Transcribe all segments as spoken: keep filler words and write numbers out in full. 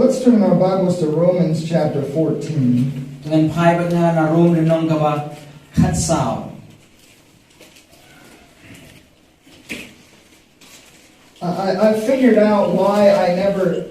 Let's turn our Bibles to Romans chapter fourteen. Te ngan phai bad nga na Rom lynnong kaba khatsaw. I, I, I figured out why I never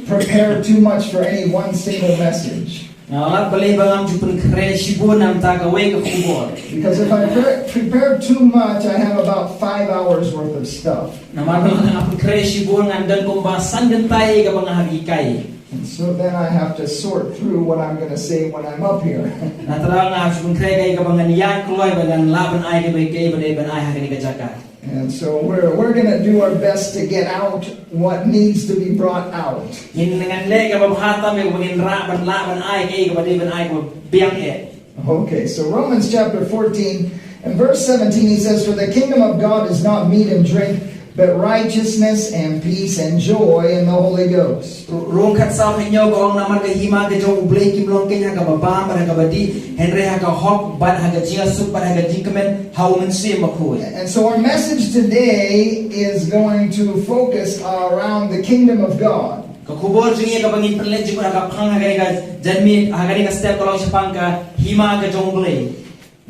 prepare too much for any one single message. Nga lap balei ba ngam ju pynkhreh shibun namar kawei ka khubor. Because if I pre- prepare too much, I have about five hours worth of stuff. Namar ba nga pynkhreh shibun ngan don kumba san kynta ïa kaba nga hap hikai. And so then I have to sort through what I'm going to say when I'm up here. Nangta nga hap pynkhreh ïa kaba ngan ïaid kloi ba ngan lah ban ai kaba ïa kaba dei ban ai ha kane ka jaka. And so we're, we're going to do our best to get out what needs to be brought out. Ngin, ngan leh kaba bha tam ïa kaba ngin rah ban lah ban ai ïa kaba dei ban ai kaba biang eh. Okay, so Romans chapter fourteen and verse seventeen, he says, "For the kingdom of God is not meat and drink, but righteousness and peace and joy in the Holy Ghost." Rom khatsaw hynñiew ka ong, namar ka hima ka jong U Blei kim long keiñ ha kaba bam bad ha kaba dih, hynrei ha ka hok bad ha ka jingsuk bad ha ka jingkmen ha U Mynsiem Bakhuid. And so our message today is going to focus around the kingdom of God. Ka khubor jong ngi kaba ngin pynleit jingmut ha ka phang ha kane ka janmiet, ha kane ka step ka long shaphang ka hima ka jong U Blei.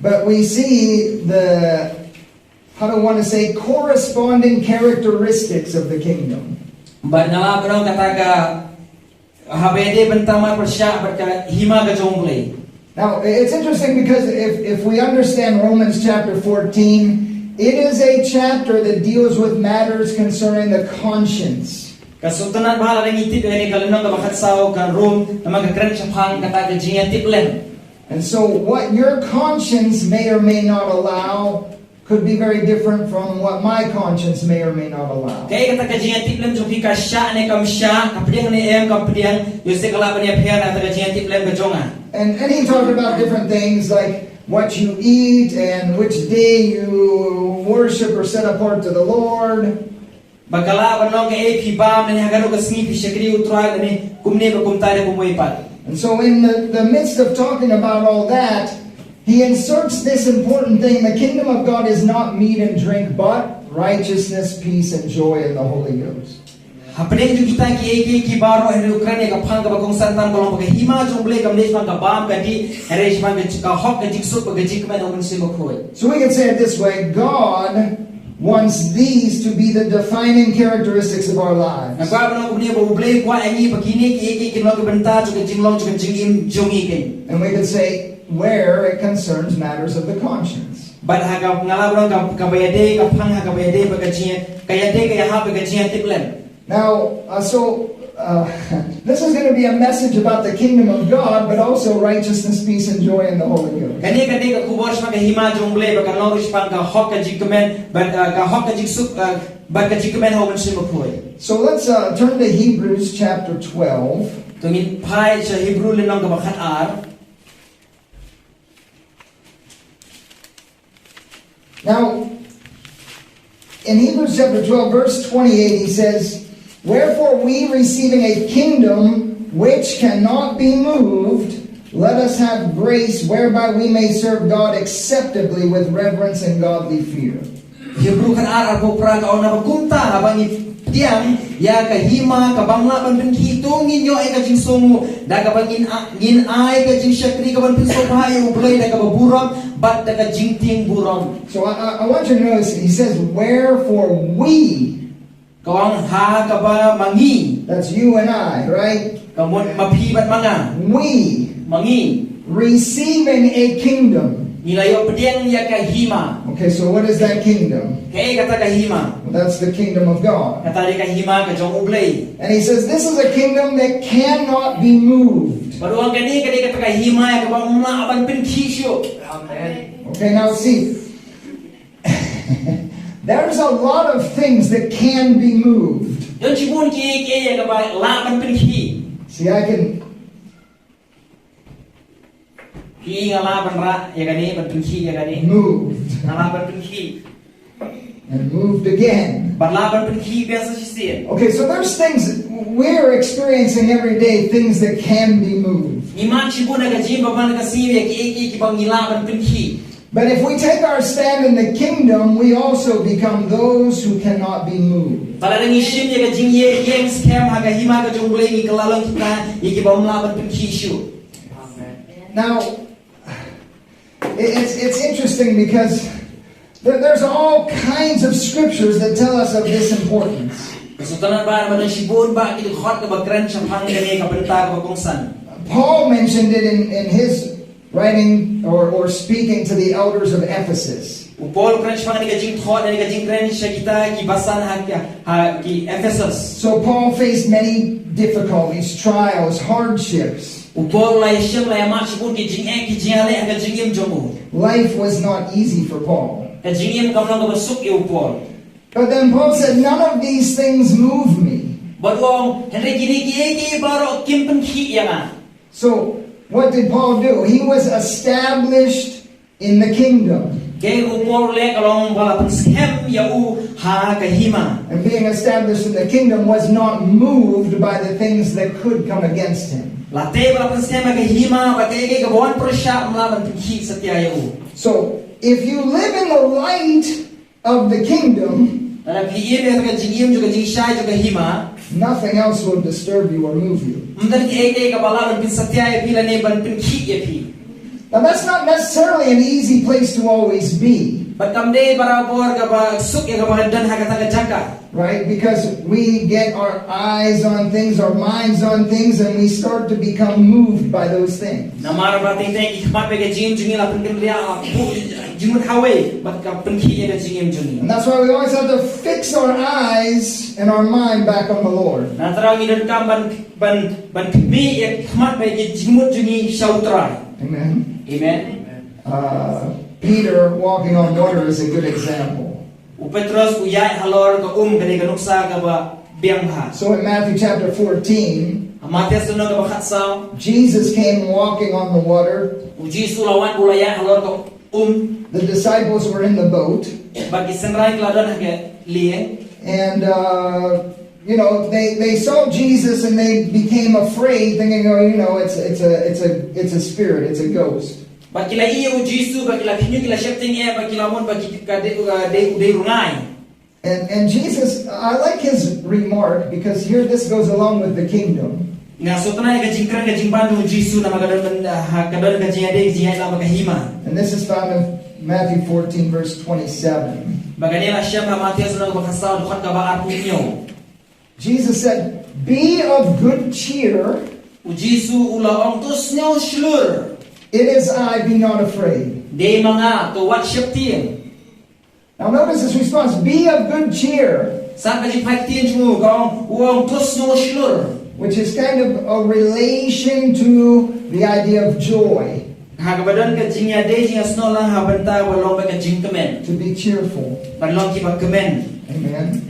But we see the, how do I want to say, corresponding characteristics of the kingdom. Bad nga lah ban ong kata ka haba ïadei bynta mar pyrshah bad ka hima ka jong U Blei. Now, it's interesting because if, if we understand Romans chapter fourteen, it is a chapter that deals with matters concerning the conscience. Ka sngewtynnad bha lada ngi tip ïa kane ka lynnong kaba khatsaw ka Rom, namar ka kren shaphang kata ka jingïatiplem. And so what your conscience may or may not allow could be very different from what my conscience may or may not allow. Kaei kata ka jingïatiplem jong phi, ka shah ne kam shah, ka pdiang ne em kam pdiang, ïoh seh ka lah ban ïapher na kata ka jingïatiplem ka jong nga. And, and he talked about different things like what you eat and which day you worship or set apart to the Lord. Ba ka lah ban long kaei phi bam ne ha kano ka sngi phi shakri U Trai ne kumne ba kumta ne kumwei pat. And so in the, the midst of talking about all that, he inserts this important thing: the kingdom of God is not meat and drink, but righteousness, peace, and joy in the Holy Ghost. Hapdeng jong kita kiei kiei ki baroh, hynrei u kren ïa ka phang kaba kongsan tam, ka long ba ka hima jong U Blei kam dei shaphang ka bam ka dih, hynrei shaphang ka, ka hok, ka jingsuk bad ka jingkmen ha U Mynsiem Bakhuid. So we can say it this way: God wants these to be the defining characteristics of our lives. Nga kwah ban ong kumne ba U Blei u kwah ïa ngi ba kine kiei kiei kin long ki bynta jong ka jinglong jong ka jingim jong ngi keiñ. And we can say where it concerns matters of the conscience. Bad ha ka, nga lah ban ong ka, kaba ïadei, ka phang ha kaba ïadei bad ka jing, ka ïadei ka ïahap bad ka jingïatiplem. Now, uh, so, uh, this is going to be a message about the kingdom of God, but also righteousness, peace, and joy in the Holy Ghost. Kane ka dei ka khubor shaphang ka hima jong U Blei, bad ka long ruh shaphang ka hok, ka jingkmen, bad, uh, ka hok, ka jingsuk, uh, bad ka jingkmen ha U Mynsiem Bakhuid. So let's, uh, turn to Hebrews chapter twelve. To ngin phai sha Hebru lynnong kaba khatar. Now, in Hebrews chapter twelve, verse twenty-eight, he says, "Wherefore we, receiving a kingdom which cannot be moved, let us have grace whereby we may serve God acceptably with reverence and godly fear." Hebru khatar arphew phra ka ong, naba kumta haba ngi pdiang ïa ka hima ka bym lah ban pynkhiah, to ngin ïoh ïa ka jingsngewnguh da kaba ngin a-, ngin ai ka jingshakri ka ban pynsngewbha ïa U Blei da kaba burom bad da ka jingtieng burom. So I, I, I want you to notice, he says, "Wherefore we." Ka ong ha kaba ma ngi. That's you and I, right? Ka mut ma phi bad ma nga. We. Ma ngi. Receiving a kingdom. Ngi la ïoh pdiang ïa ka hima. Okay, so what is that kingdom? Kaei kata ka hima? Well, that's the kingdom of God. Kata dei ka hima ka jong U Blei. And he says, "This is a kingdom that cannot be moved." Bad u ong kane ka dei kata ka hima ïa kaba ym lah ban pynkhiah shuh. Amen. Okay, now see. There's a lot of things that can be moved. Don shibun kiei kiei ïa kaba lah ban pynkhiah. See, I can Phi, nga lah ban rah ïa kane, ban pynkhiah ïa kane. Moved. Nga lah ban pynkhiah. And moved again. Bad lah ban pynkhiah biang sa shisien. Okay, so there's things we're experiencing every day, things that can be moved. Ngi mad shibun ha ka jingim ba man ka sngi ïa kiei kiei kiba ngi lah ban pynkhiah. But if we take our stand in the kingdom, we also become those who cannot be moved. Bad lada ngi shim ïa ka jingïeng skhem ha ka hima ka jong U Blei, ngi kylla long kita ïa ki bym lah ban pynkhih shuh. Now, it- it's, it's interesting because there- there's all kinds of scriptures that tell us of this importance. Sngewthuh ba, ba don shibun bah ki dkhot kiba kren shaphang kane ka bynta kaba kongsan. Paul mentioned it in, in his writing or, or speaking to the elders of Ephesus. U Paul u kren shaphang kane ka jingthot, kane ka jingkren sha kita ki basan ha, ha ki Ephesus. So Paul faced many difficulties, trials, hardships. U Paul u la ïashem, u la ïamad shibun ki jingeh, ki jingeh ha ka jingim jong u. Life was not easy for Paul. Ka jingim kam long kaba suk ïa u Paul. But then Paul said, "None of these things move me." Bad u ong, hynrei kine kiei kiei baroh kim pynkhih ïa nga. So, what did Paul do? He was established in the kingdom. Kaei kaba u Paul u leh ka long ba la pynskhem ïa u ha ka hima. And being established in the kingdom was not moved by the things that could come against him. Lada u la pynskhem ha ka hima, ba kaei kaei kaba wan pyrshah ym lah ban pynkhih satia ïa u. So, if you live in the light of the kingdom, lada phi im ïa ka jingim jong ka jingshai jong ka hima, nothing else will disturb you or move you. Ym don kaei kaei kaba lah ban pynsatia ïa phi lane ban pynkhih ïa phi. Now, that's not necessarily an easy place to always be. Bad kam dei barabor kaba suk ïa kaba don ha kata ka jaka. Right? Because we get our eyes on things, our minds on things, and we start to become moved by those things. Namar ba teng teng ki khmat bad ka jingim jong ngi la pynkynriah, ah, buh jingmut ha kawei, bad ka pynkhih ïa ka jingim jong ngi. And that's why we always have to fix our eyes and our mind back on the Lord. Nangta ngi donkam ban, ban, ban khmih ïa ki khmat bad ki jingmut jong ngi sha U Trai. Amen. Amen. Uh, Peter walking on water is a good example. U Petros u ïaid halor ka um ka dei ka nuksa kaba biang bha. So in Matthew chapter fourteen, ha Mathaios lynnong kaba khatsaw, Jesus came walking on the water. U Jisu u la wan u la ïaid halor ka um. The disciples were in the boat. Bad ki synran ki la don ha ka lieng. And, uh, you know, they, they saw Jesus and they became afraid, thinking, "Oh, you know, it's, it's a, it's a, it's a spirit, it's a ghost." Bad ki la ïohi ïa u Jisu, bad ki la khynñiuh, ki la sheptieng eh, bad ki la mon ba ki ka dei, ka dei, dei u rngai. And, and Jesus, I like his remark because here this goes along with the kingdom. Nga sngewtynnat ïa ka jingkren, ka jingban jong u Jisu namar ka don, ha, ka don ka jingïadei, ka jingïaid lang bad ka hima. And this is found in Matthew fourteen, verse twenty-seven. Bad kane la shem ha Mathaios lynnong kaba khatsaw, dkhot kaba arphew hynñiew. Jesus said, "Be of good cheer." U Jisu u la ong, "To sngew shlur. It is I, be not afraid." Dei ma nga, to wat sheptieng. Now notice his response, "Be of good cheer." Sngap ka jingphai ktien jong u, ka ong, u ong, "To sngew shlur." Which is kind of a relation to the idea of joy. Ha kaba don ka jingïadei, jingïasnoh lang ha bynta ba long bad ka jingkmen. To be cheerful. Ban long kiba kmen. Amen.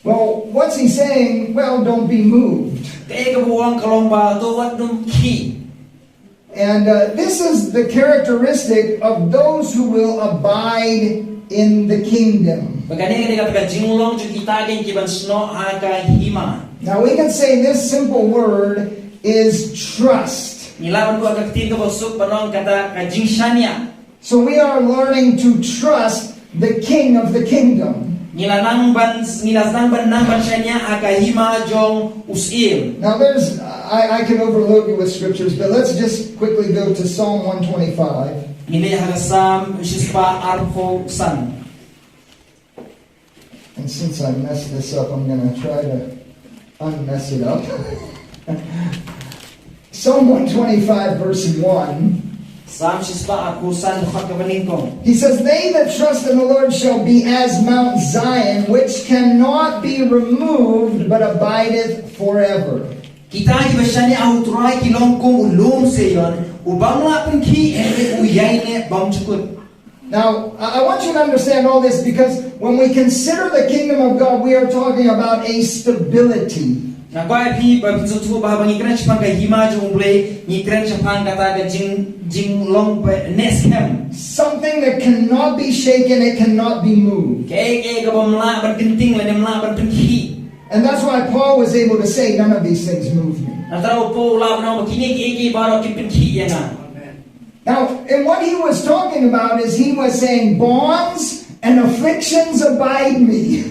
Well, what's he saying? Well, don't be moved. Kaei kaba u ong ka long ba to wat nym khih. And, uh, this is the characteristic of those who will abide in the kingdom. Bad kane ka dei kata ka jinglong jong kita kiba snoh ha ka hima. Now, we can say this simple word is trust. Ngi lah ban buh ka ktien kaba suk ban ong kata ka jingshaniah. So we are learning to trust the King of the kingdom. Ngi la nang ban, ngi la nang ban, nang ban shaniah ha ka hima jong u Syiem. Now there's, I, I can overload you with scriptures, but let's just quickly go to Psalm one twenty-five. Ngin leit ha ka Salm shispah arphew san. And since I messed this up, I'm gonna try to unmess it up. Psalm one twenty-five, verse one. Salm shispah arphew san, dkhot kaba nyngkong. He says, "They that trust in the Lord shall be as Mount Zion, which cannot be removed, but abideth forever." Kita kiba shaniah ha u Trai ki long kum u lum Zion, u bym lah pynkhih, hynrei u ïaineh bymjukut. Now, I I want you to understand all this because when we consider the kingdom of God, we are talking about a stability. Nga kwah ïa phi ba phin sngewthuh ba haba ngi kren shaphang ka hima jong U Blei, ngi kren shaphang kata ka jing, jinglong ba neh skhem. Something that cannot be shaken, it cannot be moved. Kaei kaei kaba ym lah ban kynting lane ym lah ban pynkhih. And that's why Paul was able to say, "None of these things move me." Nangta u Paul u lah ban ong ba kine kiei kiei baroh kim pynkhih ïa nga. Now, and what he was talking about is he was saying, "Bonds and afflictions abide me."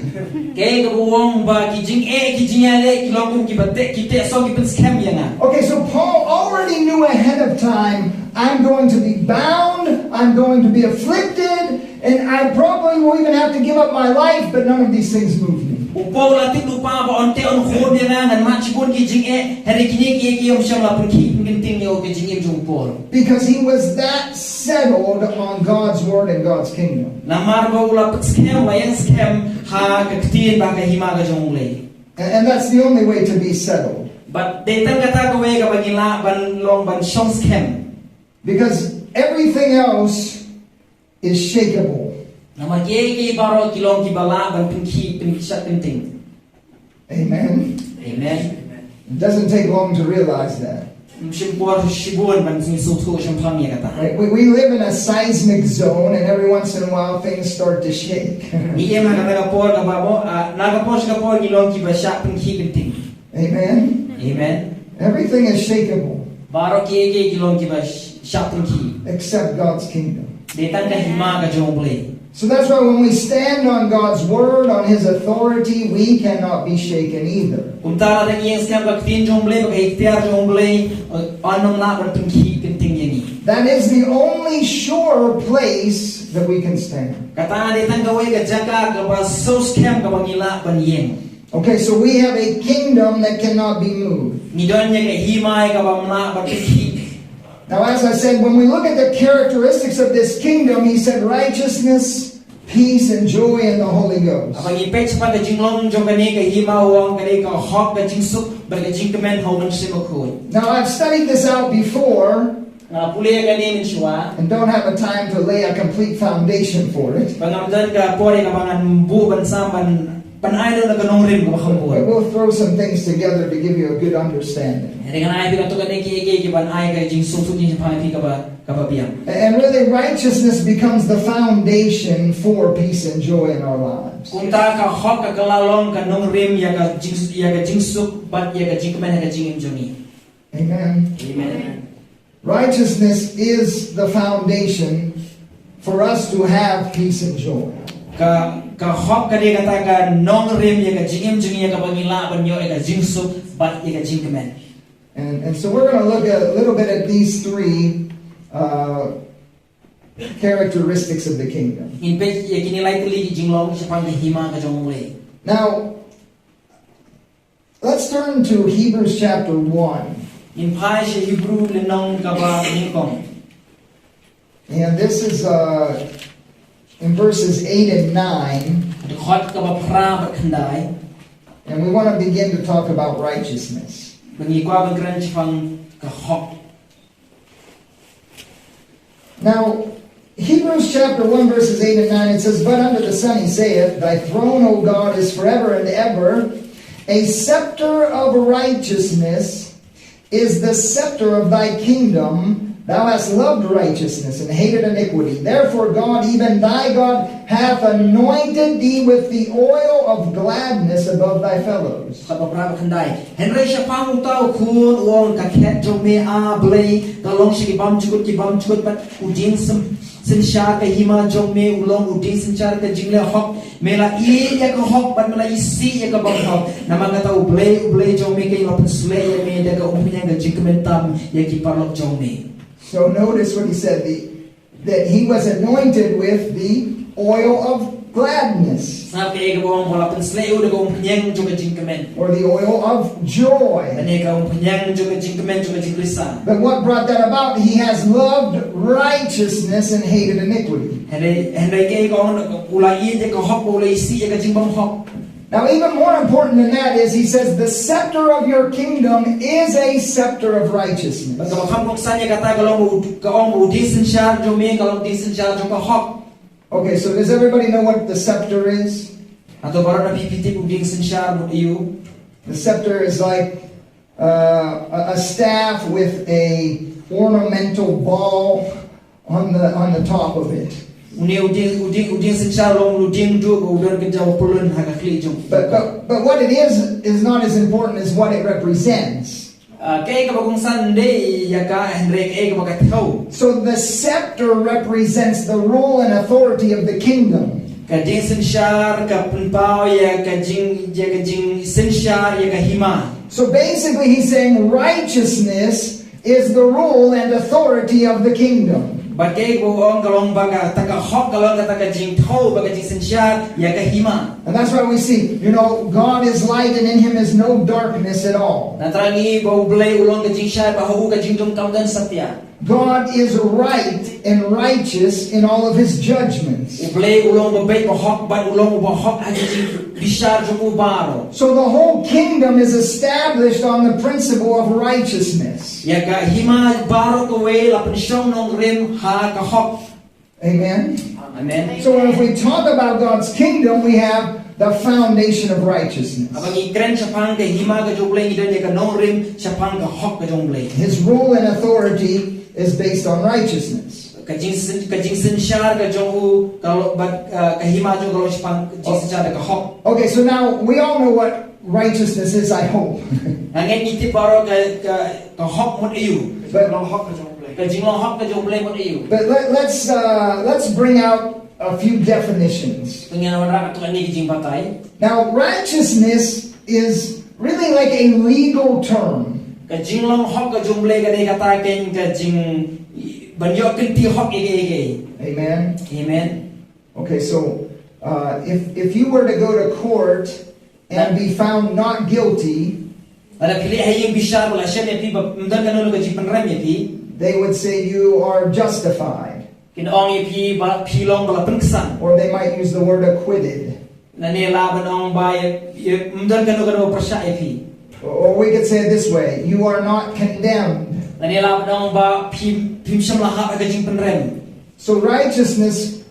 Kaei kaba u ong ba ki jingeh, ki jingïaleh ki long kum kiba teh, ki teh song, ki pynskhem ïa nga. Okay, so Paul already knew ahead of time, "I'm going to be bound, I'm going to be afflicted, and I probably will even have to give up my life, but none of these things move me." U Paul u la tip lypa ba yn teh, yn khun ïa nga, ngan mad shibun ki jingeh, hynrei kine kiei kiei ym shym la pynkhih pynkynting ïa u ha ka jingim jong u Paul. Because he was that settled on God's word and God's kingdom. Namar ba u la pynskhem, u la ïeng skhem ha ka ktien bad ka hima ka jong U Blei. And, and that's the only way to be settled. Bad dei tang kata kawei kaba ngi lah ban long, ban shong skhem. Because everything else is shakeable. Namar kiei kiei baroh ki long kiba lah ban pynkhih, pynshah pynting. Amen. Amen. It doesn't take long to realize that. Ym shim por shibun ban sngewthuh shemphang ïa kata. Right? We, we live in a seismic zone, and every once in a while things start to shake. Ngi im ha kata ka por kaba mo, ah, na ka por sha ka por ngi long kiba shah pynkhih pynting. Amen. Amen. Everything is shakeable Baroh kiei kiei ki long kiba sh- shah pynkhih. Except God's kingdom. Dei tang ka hima ka jong U Blei. So that's why when we stand on God's word, on his authority, we cannot be shaken either. Kumta lada ngi ïeng skhem ha ka ktien jong U Blei, ha ka iktiar jong U Blei, yn ym lah ban pynkhih pynting ïa ngi. That is the only sure place that we can stand. Kata dei tang kawei ka jaka kaba sngewskhem kaba ngi lah ban ïeng. Okay, so we have a kingdom that cannot be moved. Ngi don ïa ka hima kaba ym lah ban pynkhih. Now, as I said, when we look at the characteristics of this kingdom, he said righteousness, peace, and joy in the Holy Ghost. Haba ngi peit shaphang ka jinglong jong kane ka hima, u ong ka dei ka hok, ka jingsuk bad ka jingkmen ha U Mynsiem Bakhuid. Now, I've studied this out before Nga la pule ïa kane mynshuwa. and don't have a time to lay a complete foundation for it. Bad ngam don ka por ïa kaba ngan buh ban sam ban, ban ai da ka nongrim kaba kham But bun. we'll throw some things together to give you a good understanding. Hynrei ngan ai beit katto katne kiei kiei kiban ai ka jingsngewthuh jingshemphang ïa phi kaba, kaba biang. And really, righteousness becomes the foundation for peace and joy in our lives. Kumta ka hok ka la long ka nongrim ïa ka jing, ïa ka jingsuk bad ïa ka jingkmen ha ka jingim jong ngi. Amen. Amen. Righteousness is the foundation for us to have peace and joy. Ka, ka hok ka dei kata ka nongrim ïa ka jingim jong ngi, ïa kaba ngi lah ban ïoh ïa ka jingsuk bad ïa ka jingkmen. And, and so we're going to look a little bit at these three uh, characteristics of the kingdom. Ngin peit ïa kine lai tylli ki jinglong shaphang ka hima ka jong U Blei. Now, let's turn to Hebrews chapter one. Ngin phai sha Hebru lynnong kaba nyngkong. And this is uh, in verses eight and nine. Dkhot kaba phra bad khyndai. And we want to begin to talk about righteousness. Ba ngi kwah ban kren shaphang ka hok. Now, Hebrews chapter one, verses eight and nine, it says, "But unto the Son he saith, Thy throne, O God, is forever and ever. A scepter of righteousness is the scepter of thy kingdom. Thou hast loved righteousness and hated iniquity. Therefore God, even thy God, hath anointed thee with the oil of gladness above thy fellows." Kaba phra bad khyndai. Hynrei shaphang uta u khun u ong, ka khet jong me, A Blei, ka long sha ki bymjukut ki bymjukut, bad u dieng syn, synshar ka hima jong me u long u dieng synshar ka jingleh hok. Me la ïeit ïa ka hok bad me la isih ïa ka bymhok. Namar kata U Blei, U Blei jong me, ka la pynsleh ïa me da ka umphniang ka jingkmen tam ïa ki paralok jong me. So notice what he said, the, that he was anointed with the oil of gladness. Sngap kaei kaba u ong, ba la pynsleh ïa u da ka umphniang jong ka jingkmen. Or the oil of joy. Lane ka umphniang jong ka jingkmen, jong ka jingrisa. But what brought that about? He has loved righteousness and hated iniquity. Hynrei, hynrei kaei ka ong, u la ïeit ïa ka hok, u la isih ïa ka jingbymhok. Now, even more important than that is, he says, "The scepter of your kingdom is a scepter of righteousness." Bad kaba kham kongsan ïa kata ka long, ka ong, u dieng synshar jong me ka long dieng synshar jong ka hok. Okay, so does everybody know what the scepter is? Hato baroh na phi phi tip u dieng synshar mut aïu? The scepter is like uh, a, a staff with a ornamental ball on the, on the top of it. Une u dieng, u dieng, u dieng synshar u long u dieng duh, u don kynja u pyllun ha ka khlieh jong u. But, but, but what it is, is not as important as what it represents. Ah, kaei kaba kongsan ym dei ïa ka, hynrei kaei kaba ka thew. So the scepter represents the rule and authority of the kingdom. Ka jingsynshar ka pynpaw ïa ka jing, ïa ka jingsynshar ïa ka hima. So basically, he's saying righteousness is the rule and authority of the kingdom. Bad kaei kaba u ong ka long ba kata ka hok ka long kata ka jingthew bad ka jingsynshar ïa ka hima. And that's why we see, you know, God is light and in him is no darkness at all. Nangta ngi ba U Blei u long ka jingshai bad ha u ka jingdum kam don satia. God is right and righteous in all of his judgments. U Blei u long ba beit ba hok bad u long ba hok ha ka jingbishar jong u baroh. So the whole kingdom is established on the principle of righteousness. Ïa ka hima baroh kawei la pynshong nongrim ha ka hok. Amen. Amen. So if we talk about God's kingdom, we have the foundation of righteousness. Haba ngi kren shaphang ka hima ka jong U Blei ngi don ïa ka nongrim shaphang ka hok ka jong U Blei. His rule and authority is based on righteousness. Ka jingsyn, ka jingsynshar ka jong u ka long, bad, uh, ka hima jong u ka long shaphang ka jingsynshar da ka hok. Okay, so now we all know what righteousness is, I hope. Nga ngeit ngi tip baroh ka, ka, ka hok mut aïu. But, Ka jinglong hok ka jong U Blei mut aïu. but let, let's uh, let's bring out a few definitions. Ngin wanrah katto katne ki jingbatai. Now, righteousness is really like a legal term. Ka jinglong hok ka jong U Blei ka dei kata ka, ka jing ban ïoh kynti hok ïa kaei kaei. Amen. Amen. Okay, so uh, if if you were to go to court and be found not guilty, Lada phi leit ha ïing bishar bad la shem ïa phi ba ym don kano kano ka jingpynrem ïa phi, they would say you are justified, kin ong ïa phi ba phi long ba la pynksan. Or they might use the word acquitted. Lane lah ban ong ba ïa, ïa, ym don kano kano ba pyrshah ïa phi. Or we could say it this way, you are not condemned. Lane lah ban ong ba phi, phim shym la hap ha ka jingpynrem. So righteousness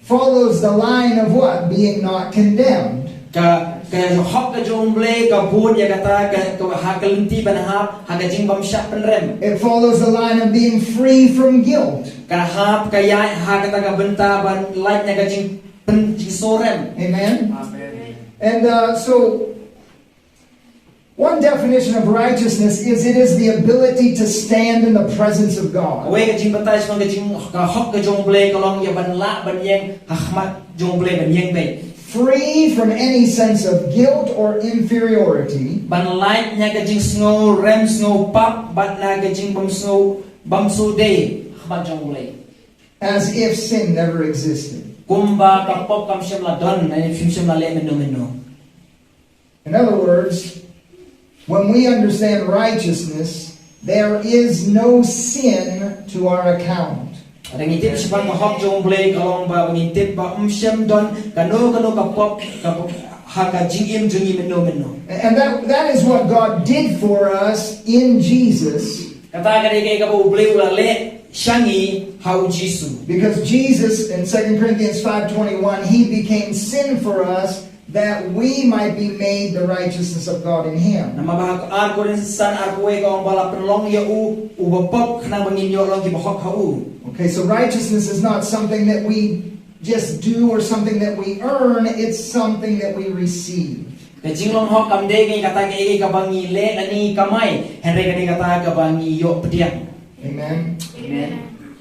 follows the line of what? Being not condemned. Ka, ka hok ka jong U Blei ka bud ïa kata ka, ka ha ka lynti ban hap ha ka jingbymshah pynrem. It follows the line of being free from guilt. Ka hap ka ïaid ha kata ka bynta ban lait na ka jingpyn, jingsngewrem. Amen? Amen. And uh, so, one definition of righteousness is it is the ability to stand in the presence of God. Kawei ka jingbatai shaphang ka jing, ka hok ka jong U Blei ka long ïa ban lah ban ïeng ha khmat jong U Blei ban ïeng beit. Free from any sense of guilt or inferiority. Ban lait na ka jingsngewrem sngewpap bad na ka jingbymsngew, bymsngew dei ha khmat jong U Blei. As if sin never existed. Kumba ka pop kam shym la don, ne phim shym la leh mynno mynno. In other words, when we understand righteousness, there is no sin to our account. Lada ngi tip shaphang ka hok jong U Blei ka long ba ngi tip ba ym shym don kano kano ka pop, ka pop ha ka jingim jong ngi mynno mynno. And that, that is what God did for us in Jesus. Kata ka dei kaei kaba U Blei u la leh sha ngi ha U Jisu. Because Jesus, in Second Corinthians five twenty-one, he became sin for us that we might be made the righteousness of God in him. Namar ba ha Ar Korinth san arphew wei ka ong ba la pynlong ïa u uba pop khnang ba ngin ïoh long kiba hok ha u. Okay, so righteousness is not something that we just do or something that we earn, it's something that we receive. Ka jinglong hok kam dei kaei kata kaei kaba ngi leh lane ngi kamai, hynrei ka dei kata kaba ngi ïoh pdiang. Amen. Amen.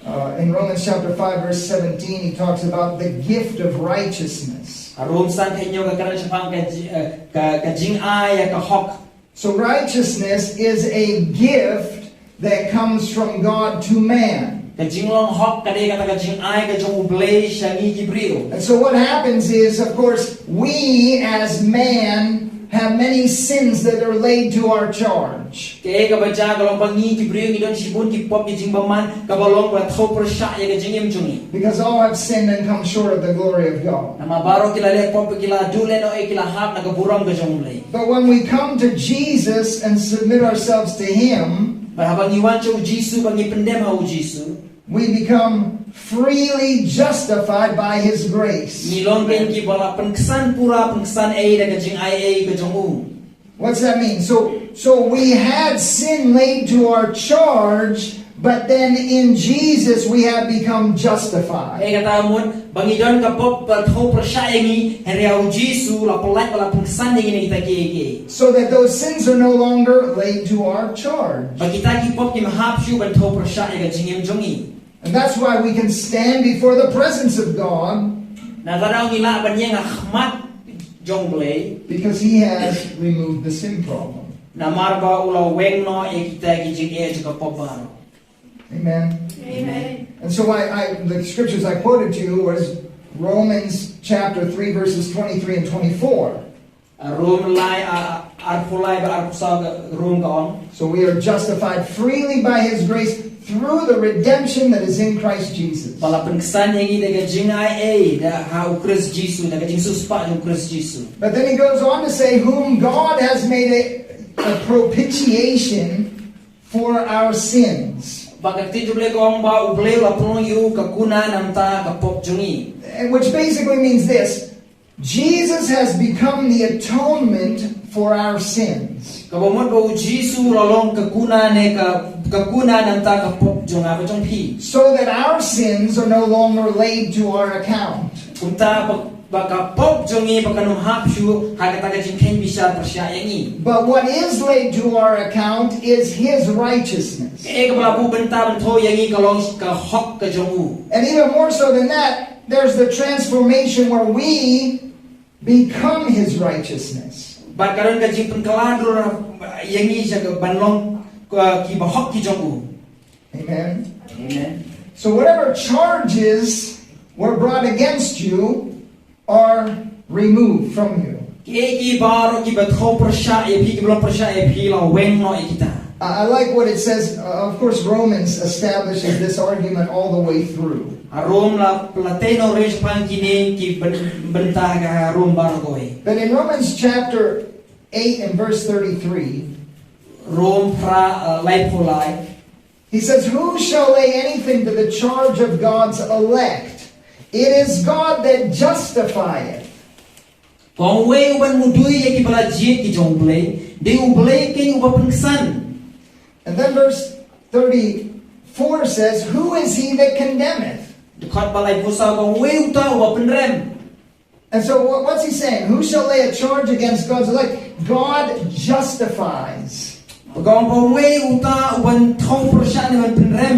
Uh, in Romans chapter five, verse seventeen, he talks about the gift of righteousness. Ha Rom san khathynñiew ka kren shaphang ka ji, eh, ka, ka jingai ïa ka hok. So righteousness is a gift that comes from God to man. Ka jinglong hok ka dei kata ka jingai ka jong U Blei sha ngi ki briew. And so what happens is, of course, we as man have many sins that are laid to our charge. Kaei kaba jia ka long ba ngi ki briew ngi don shibun ki pop ki jingbymman kaba long ba thew pyrshah ïa ka jingim jong ngi. Because all have sinned and come short of the glory of God. Namar baroh ki la leh pop, ki la duh lehnoh, ki la hap na ka burom ka jong U Blei. But when we come to Jesus and submit ourselves to Him, Bad haba ngi wan sha U Jisu, ba ngi pyndem ha U Jisu, we become freely justified by His grace. Ngi long kein kiba la pynksan pura, pynksan ei da ka jingaiei ka jong U. What's that mean? So, so we had sin laid to our charge But then in Jesus we have become justified. Ïa kata mut ba ngi don ka pop ba thaw pyrshah ïa ngi, hynrei ha u Jisu la pyllait, ba la pynksan ïa ngi na kita kiei kiei. So that those sins are no longer laid to our charge. Ba kita ki pop kim hap shuh ban thaw pyrshah ïa ka jingim jong ngi. And that's why we can stand before the presence of God. Na kata ngi lah ban ïeng ha khmat jong U Blei. Because he has removed the sin problem. Namar ba u la weng noh ïa kita ki jingeh jong ka pop baroh. Amen. Amen. And so I, I, the scriptures I quoted to you was Romans chapter three, verses twenty-three and twenty-four. Rom lai, a, a, arphew lai bad arphew saw ka Rom ka ong. So we are justified freely by his grace through the redemption that is in Christ Jesus. Ba la pynksan ïa ngi da ka jingaiei da ha u Khrist Jisu, da ka jingsiewspah jong u Khrist Jisu. But then he goes on to say, whom God has made a, a propitiation for our sins. Ba ka ktien jong U Blei ka ong ba U Blei u la pynlong ïa u ka kuna namar ka pop jong ngi. And which basically means this, Jesus has become the atonement for our sins. Kaba mut ba u Jisu u la long ka kuna ne ka, ka kuna namar ka pop jong nga bad jong phi. So that our sins are no longer laid to our account. Kumta ba, ba ka pop jong ngi ba kan ym hap shuh ha kata ka jingkheiñ bishar pyrshah ïa ngi. But what is laid to our account is his righteousness. Kaei kaba la buh bynta ban thaw ïa ngi ka long ka hok ka jong u. And even more so than that, there's the transformation where we become his righteousness. Bad ka don ka jingpynkylla dur ïa ngi sha ka ban long, uh, ki bahok ki jong u. Amen. Amen. So whatever charges were brought against you are removed from you. Kiei ki baroh kiba thaw pyrshah ïa phi, kiba long pyrshah ïa phi, la weng noh ïa kita. I, I like what it says, uh, of course, Romans establishes this argument all the way through. Ha Rom la, la tei noh ruh shaphang kine ki byn-, bynta ha Rom baroh kawei. But in Romans chapter eight and verse thirty-three, Rom phra, uh, laiphew lai. He says, who shall lay anything to the charge of God's elect? It is God that justifieth. Ka ong, uei uban mudui ïa kiba la jied ki jong U Blei? Dei U Blei keiñ uba pynksan. And then verse thirty-four says, who is he that condemneth? Dkhot ba laiphew saw ka ong, uei uta uba pynrem? And so what, what's he saying? Who shall lay a charge against God's elect? God justifies. Ka ong ba uei uta uban thaw pyrshah ne ban pynrem,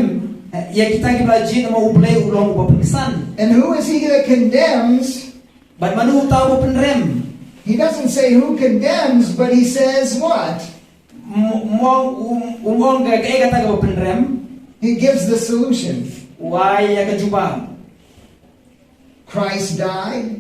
eh, ïa kita kiba la jied, namar U Blei u long uba pynksan. And who is he that condemns? Bad mano uta uba pynrem? He doesn't say who condemns, but he says what? M-, mo-, um, um, ong ka, kaei kata kaba pynrem? He gives the solution. U ai ïa ka jubab. Christ died,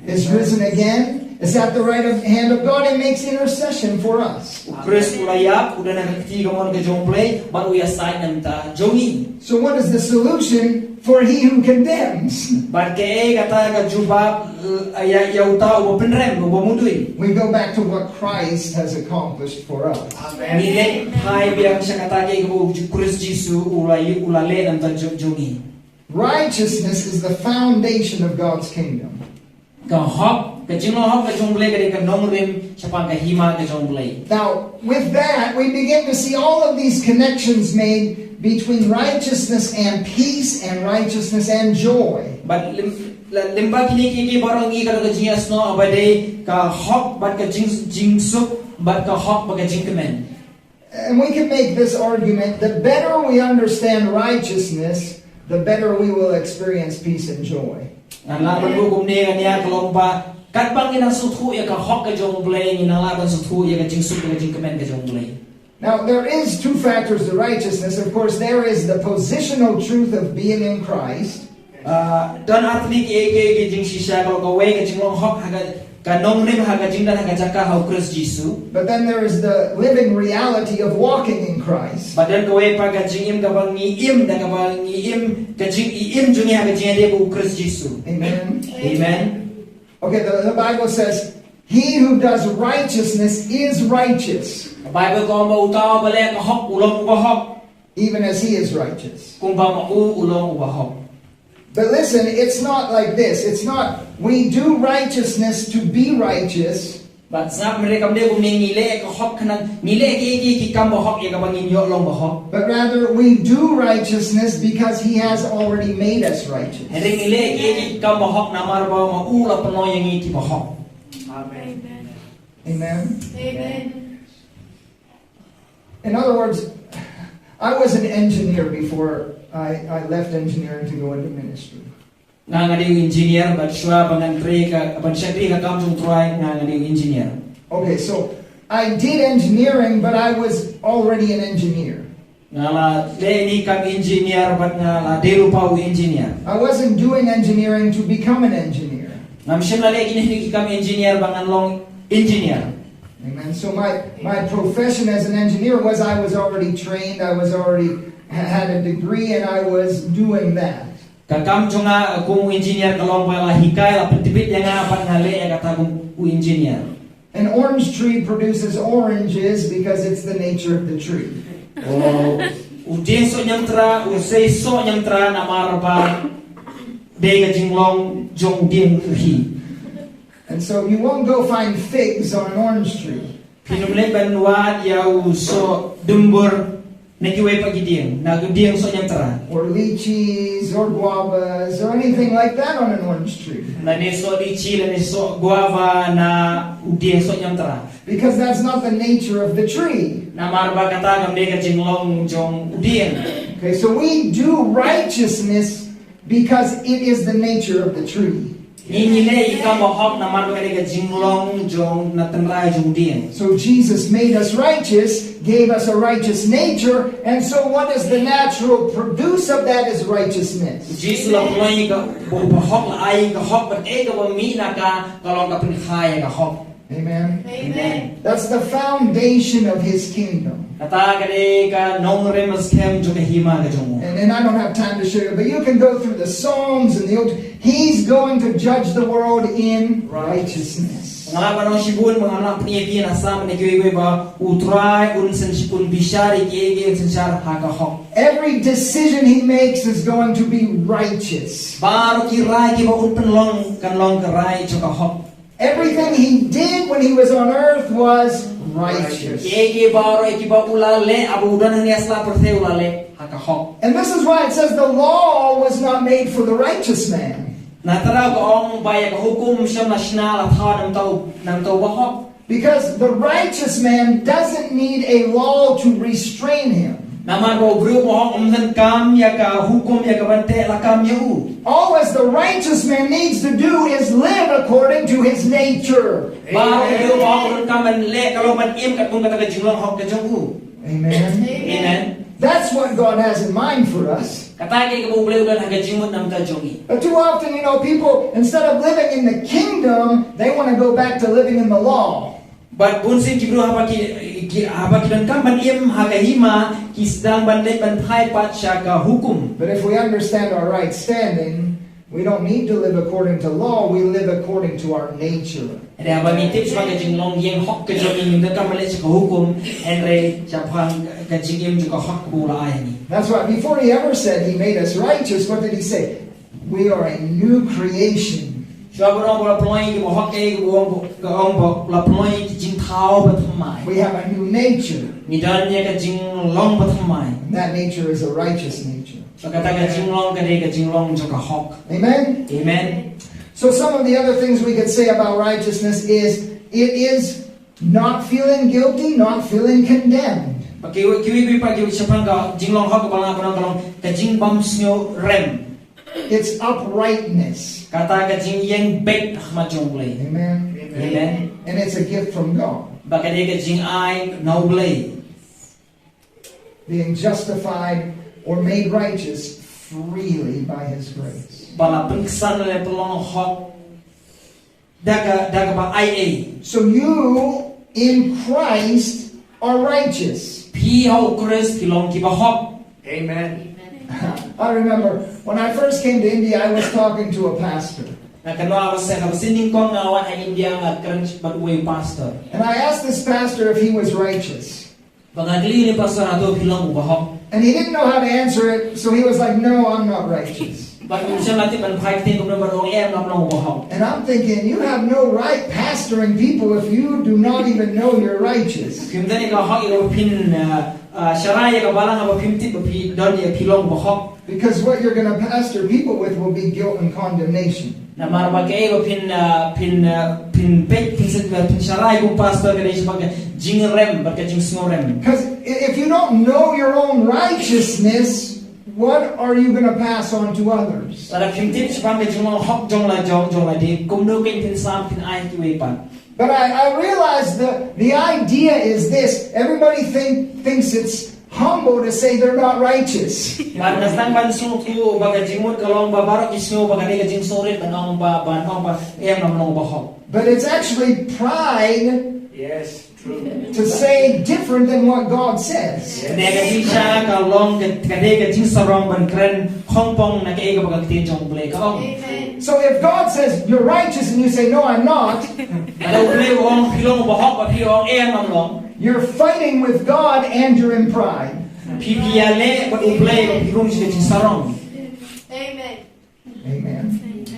is risen again, is at the right of, hand of God and makes intercession for us. U Khrist u la ïap, u don ha ka kti kamon ka jong U Blei, bad u ïasaid namar jong ngi. So what is the solution for he who condemns? Bad kaei kata ka jubab, eh, ïa, ïa uta uba pynrem, uba mudui? We go back to what Christ has accomplished for us. Amen. Ngi leit phai biang sha kata kaei kaba u Khrist Jisu u la ï-, u la leh namar jong, jong ngi. Righteousness is the foundation of God's kingdom. Ka hok, ka jinglong hok ka jong U Blei ka dei ka nongrim shaphang ka hima ka jong U Blei. Now, with that, we begin to see all of these connections made between righteousness and peace and righteousness and joy. Bad lym, la, lyngba kine kiei kiei baroh ngi ka don ka jingïasnoh ba dei ka hok bad ka jing, jingsuk bad ka hok bad ka jingkmen. And we can make this argument, the better we understand righteousness, the better we will experience peace and joy. Ngan lah ban buh kumne, ka nia ka long ba katba ngin nang sngewthuh ïa ka hok ka jong U Blei, ngin nang lah ban sngewthuh ïa ka jingsuk, ïa ka jingkmen ka jong U Blei. Now, there is two factors to righteousness. Of course, there is the positional truth of being in Christ. Ah, don artylli kiei kiei ki jingshisha, ka long kawei ka jinglong hok ha ka, ka nongrim ha ka jingdon ha ka jaka ha u Khrist Jisu. But then there is the living reality of walking in Christ. Bad don kawei pat ka jingim kaba ngi im, da kaba ngi im, ka jingim jong ngi ha ka jingïadei bad u Khrist Jisu. Amen. Amen. Okay, the, the Bible says, he who does righteousness is righteous. Ka Baibl ka ong ba uta uba leh ka hok u long uba hok. Even as he is righteous. Kumba ma u u long uba hok. But listen, it's not like this. It's not, we do righteousness to be righteous. Bad sngap, hynrei kam dei kumne, ngi leh ka hok khnang, ngi leh ki, ki, ki kam bahok ïa kaba ngin ïoh long bahok. But rather, we do righteousness because he has already made us righteous. Hynrei ngi leh ki, ki kam bahok namar ba ma u la pynlong ïa ngi ki bahok. Amen. Amen. Amen. In other words, I was an engineer before I, I left engineering to go into ministry. Nga, nga dei u engineer, bad shuwa ba ngan trei ka, ban shakri ka kam jong u Trai, nga, nga dei u engineer. Okay, so I did engineering, but I was already an engineer. Nga la leh ïa kane ka kam engineer, bad nga la dei ruh pat u engineer. I wasn't doing engineering to become an engineer. Ngam shym la leh ïa kine ki kam engineer ba ngan long engineer. Amen. So my, my profession as an engineer was I was already trained, I was already ha-, had a degree, and I was doing that. Ka kam jong nga kum u engineer ka long ba la hikai, la pyntbit ïa nga, bad nga leh ïa kata kum u engineer. An orange tree produces oranges because it's the nature of the tree. U, u dieng soh ñiamtra u sei soh ñiamtra namar ba dei ka jinglong jong u dieng hi. And so you won't go find figs on an orange tree. Phim leit ban wad ïa u soh dumbur na kiwei pat ki dieng, na u dieng soh ñiamtra. Or lychees or guavas or anything like that on an orange tree. Lane soh lychee, lane soh guava na u dieng soh ñiamtra. Because that's not the nature of the tree. Namar ba kata kam dei ka jinglong jong u dieng. Okay, so we do righteousness because it is the nature of the tree. Ngi, ngi leh ïa ki kam bahok namar ba ka dei ka jinglong jong, na tynrai jong u dieng. So Jesus made us righteous, gave us a righteous nature, and so what is the natural produce of that is righteousness. Jisu la pynlong ïa ka bahok, la ai ka hok, bad kaei kaba mih na ka, ka long ka pynkha ïa ka hok. Amen. Amen. That's the foundation of his kingdom. Kata ka dei ka nongrim skhem jong ka hima ka jong u. And, and I don't have time to share it, but you can go through the Psalms and the Old. He's going to judge the world in righteousness. Nga lah ban ong shibun, nga lah ban pyni ïa phi na Salm ne kiwei kiwei ba u Trai un syn, un bishar ïa kiei kiei, un synshar ha ka hok. Every decision he makes is going to be righteous. Baroh ki rai kiba un pynlong kan long ka rai jong ka hok. Everything he did when he was on earth was righteous. Kiei kiei baroh kiba u la leh haba u don hangne ha sla pyrthei u la leh ha ka hok. And this is why it says the law was not made for the righteous man. Na kata ka ong ba ïa ka hukum shym la shna, la thaw na uta u, na uta u bahok. Because the righteous man doesn't need a law to restrain him. Namar ba u briew bahok um donkam ïa ka hukum ïa ka ban teh lakam ïa u. All as the righteous man needs to do is live according to his nature. Baroh u briew bahok u donkam ban leh ka long ban im katkum kata ka jinglong hok ka jong u. Amen. Amen. That's what God has in mind for us. Kata ka dei kaba U Blei u don ha ka jingmut na ka bynta jong ngi. But too often, you know, people, instead of living in the kingdom, they want to go back to living in the law. Bad bun sien ki briew haba ki, ki, haba ki donkam ban im ha ka hima, ki sdang ban leit ban phai pat sha ka hukum. But if we understand our right standing, we don't need to live according to law, we live according to our nature. Hynrei haba ngi tip shaphang ka jinglong ïeng hok ka jong ngi, ngim donkam ban leit sha ka hukum, hynrei shaphang ka jingim jong ka hok kaba u la ai ha ngi. That's why before he ever said he made us righteous, what did he say? We are a new creation. Shuwa ban ong ba la pynlong ïa ngi ki bahok, eh, ka ong ba, ka ong ba la pynlong ïa ngi ki jingthaw bathymmai. We have a new nature. Ngi don ïa ka jinglong bathymmai. And that nature is a righteous nature. Bad kata ka jinglong ka dei ka jinglong jong ka hok. Amen? Amen. So some of the other things we could say about righteousness is it is not feeling guilty, not feeling condemned. Bad kiwei, kiwei, kiwei pat kiwei shaphang ka jinglong hok kaba la pynlong ka long ka jingbymsngew rem. It's uprightness. Kata ka jingïeng beit ha khmat jong U Blei. Amen. Amen. And it's a gift from God. Bad ka dei ka jingai na U Blei. Being justified or made righteous freely by his grace. Ba la pynksan lane pynlong hok da ka, da kaba ai ei. So you in Christ are righteous. Phi ha U Khrist phi long ki bahok. Amen. I remember when I first came to India, I was talking to a pastor. Nga kynmaw ba sien, ba sien nyngkong nga wan ha India nga kren bad uwei u pastor. And I asked this pastor if he was righteous. Bad nga kylli ïa une u pastor hato phi long u bahok. And he didn't know how to answer it, so he was like, "No, I'm not righteous." Bad ym shym la tip ban phai ktien kumno ban ong em, ngam long u bahok. And I'm thinking, you have no right pastoring people if you do not even know you're righteous. Phim don ïa ka hok ïa ka ba phin, ah, ah, sharai ïa ka balang haba phim tip ba phi don ïa, phi long u bahok. Because what you're going to pastor people with will be guilt and condemnation. Namar ba kaei ba phin, ah, phin, ah, phin peit, phin shet, ah, phin sharai kum pastor ka dei shaphang ka jingrem bad ka jingsngewrem. Because if you don't know your own righteousness, what are you going to pass on to others? Lada phim tip shaphang ka jinglong hok jong la jong, jong lade, kumno kein phin sam, phin ai ha kiwei pat. But I, I realize the, the idea is this. Everybody think, thinks it's humble to say they're not righteous. Bad nga sdang ban sngewthuh ba ka jingmut ka long ba baroh ki sngew ba ka dei ka jingsngewrit ban ong ba, ban ong ba em, ngam long u bahok. But it's actually pride Yes, true. to say different than what God says. Ka dei ka jingshisha, ka long ka, ka dei ka jingsarong ban kren khongpong na kaei kaba ka ktien jong U Blei ka ong. Amen. So if God says you're righteous and you say, no, I'm not, Lada U Blei u ong phi long u bahok bad phi ong em, ngam long. You're fighting with God and you're in pride. Phi, phi ïaleh bad U Blei bad phi rung sha ka jingsarong. Amen. Amen.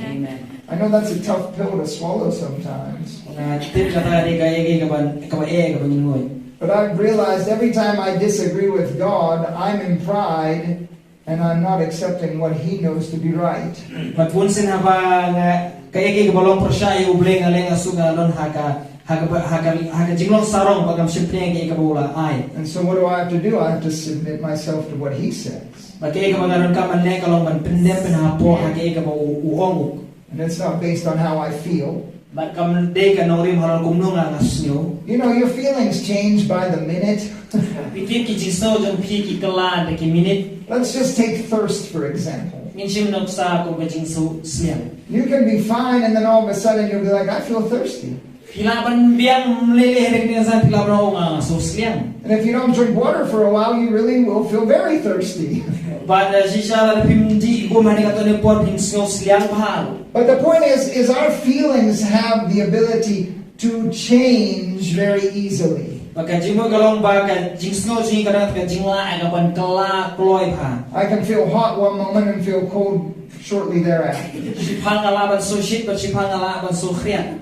Amen. I know that's a tough pill to swallow sometimes. Nga tip kata ka dei kaei kaei kaba, kaba eh, kaba ngin ngoi. But I've realized every time I disagree with God, I'm in pride and I'm not accepting what He knows to be right. Bad bun sien haba nga, kaei kaei kaba long pyrshah ïa U Blei nga leh, nga shu, nga don ha ka, ha ka, ha ka, ha ka jinglong sarong ba ngam shym pdiang ïa kaei kaba u la ai. And so what do I have to do? I have to submit myself to what He says. Bad kaei kaba nga donkam ban leh ka long ban pyndem pynhapoh ha kaei kaba u, u ong. And it's not based on how I feel. Bad kam dei ka nongrim halor kumno nga, nga sngew. You know, your feelings change by the minute. Phi tip, ki jingsngew jong phi ki kylla da ki minit. Let's just take thirst, for example. Ngin shim nuksa kum ka jingsngewsliang. You can be fine, and then all of a sudden you'll be like, I feel thirsty. Phi lah ban biang lei lei ha ka kynsan, phi lah ban ong, nga sngew sliang. And if you don't drink water for a while, you really will feel very thirsty. Bad, eh, shisha lada phim dih gum ha kane kato ka por phin sngew sliang bha. But the point is, is our feelings have the ability to change very easily. Bad ka jingmut ka long ba ka jingsngew jong ngi ka don ka jinglah ïa ka ban kylla kloi bha. I can feel hot one moment and feel cold shortly thereafter. Shiphang nga lah ban sngew shit bad shiphang nga lah ban sngew khriat.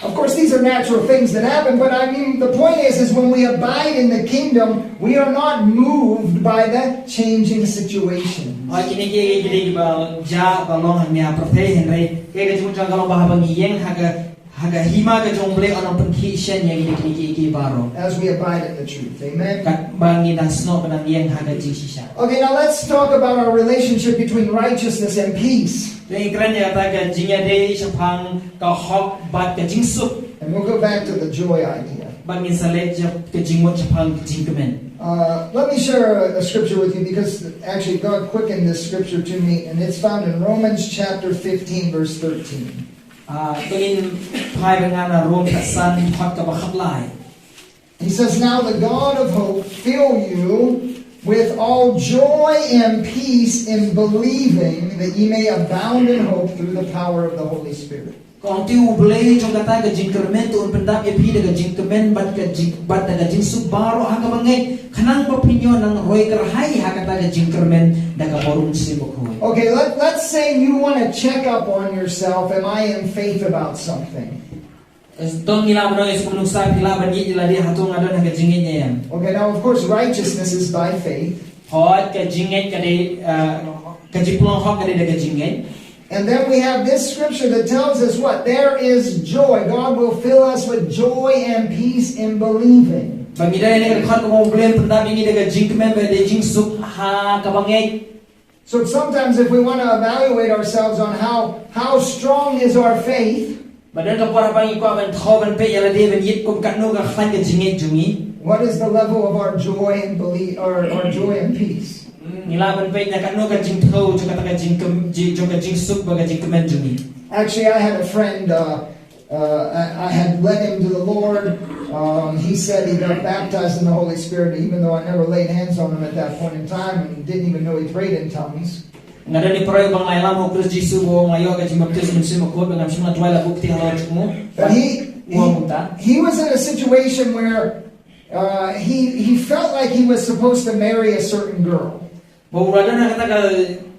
Of course, these are natural things that happen, but I mean, the point is, is when we abide in the kingdom, we are not moved by the changing situation. Hooid, kine ki, ki dei kiba jia ba long hangne ha pyrthei, hynrei kaei ka jingmut ka long ba haba ngi ïeng ha ka, ha ka hima ka jong U Blei, un nang pynkhih shen ïa kine, kine ki, ki baroh. As we abide in the truth. Amen. Katba ngi dang snoh, ba dang ïeng ha ka jingshisha. Okay, now let's talk about our relationship between righteousness and peace. Te ngi kren ïa kata ka jingïadei shaphang ka hok bad ka jingsuk. And we'll go back to the joy idea. Bad ngin sa leit sha ka jingmut shaphang ka jingkmen. Uh, let me share a, a scripture with you because actually God quickened this scripture to me, and it's found in Romans chapter fifteen, verse thirteen. Ah, to ngin phai bad nga na Rom khatsan, dkhot kaba khatlai. He says, now the God of hope fill you with all joy and peace in believing that ye may abound in hope through the power of the Holy Spirit. Ka ong, te U Blei jong kata ka jingkyrmen to un pyndap ïa phi da ka jingkmen bad ka jing, bad da ka jingsuk baroh ha kaba ngeit, khnang ba phin ïoh nang roi kyrhai ha kata ka jingkyrmen da ka burom Mynsiem Bakhuid. Okay, let, let's say you want to check up on yourself. Am I in faith about something? To ngi lah ban ong ïa ka nuksa, phi lah ban ïeit ïa lade, hato nga don ha ka jingngeit ne em. Okay, now of course, righteousness is by faith. Hooid, ka jingngeit ka dei, ah, ka jingpynlong hok ka dei da ka jingngeit. And then we have this scripture that tells us what? There is joy. God will fill us with joy and peace in believing. Bad ngi don ïa kane ka dkhot kaba ong, U Blei un pyndap ïa ngi da ka jingkmen bad da ka jingsuk ha kaba ngeit. So sometimes if we want to evaluate ourselves on how, how strong is our faith, Bad don ka por haba ngi kwah ban thew, ban peit ïa lade, ban ïeit kum katno ka khlaiñ ka jingngeit jong ngi. What is the level of our joy and belief, or our joy and peace? Ngi lah ban peit na katno ka jingthew jong kata ka jingkmen, jong ka jingsuk bad ka jingkmen jong ngi. Actually, I had a friend, uh, uh, I, I had led him to the Lord. Um, he said he got baptized in the Holy Spirit, even though I never laid hands on him at that point in time and didn't even know he prayed in tongues. Nga don i para ba nga ïalam ha u Khrist Jisu, ba nga ïoh ka jingbaptis Mynsiem Bakhuid, ba ngam shym la duwai la buh kti halor jukmu. But he, Ua muta. He, he was in a situation where uh, he, he felt like he was supposed to marry a certain girl. Ba u la don ha kata ka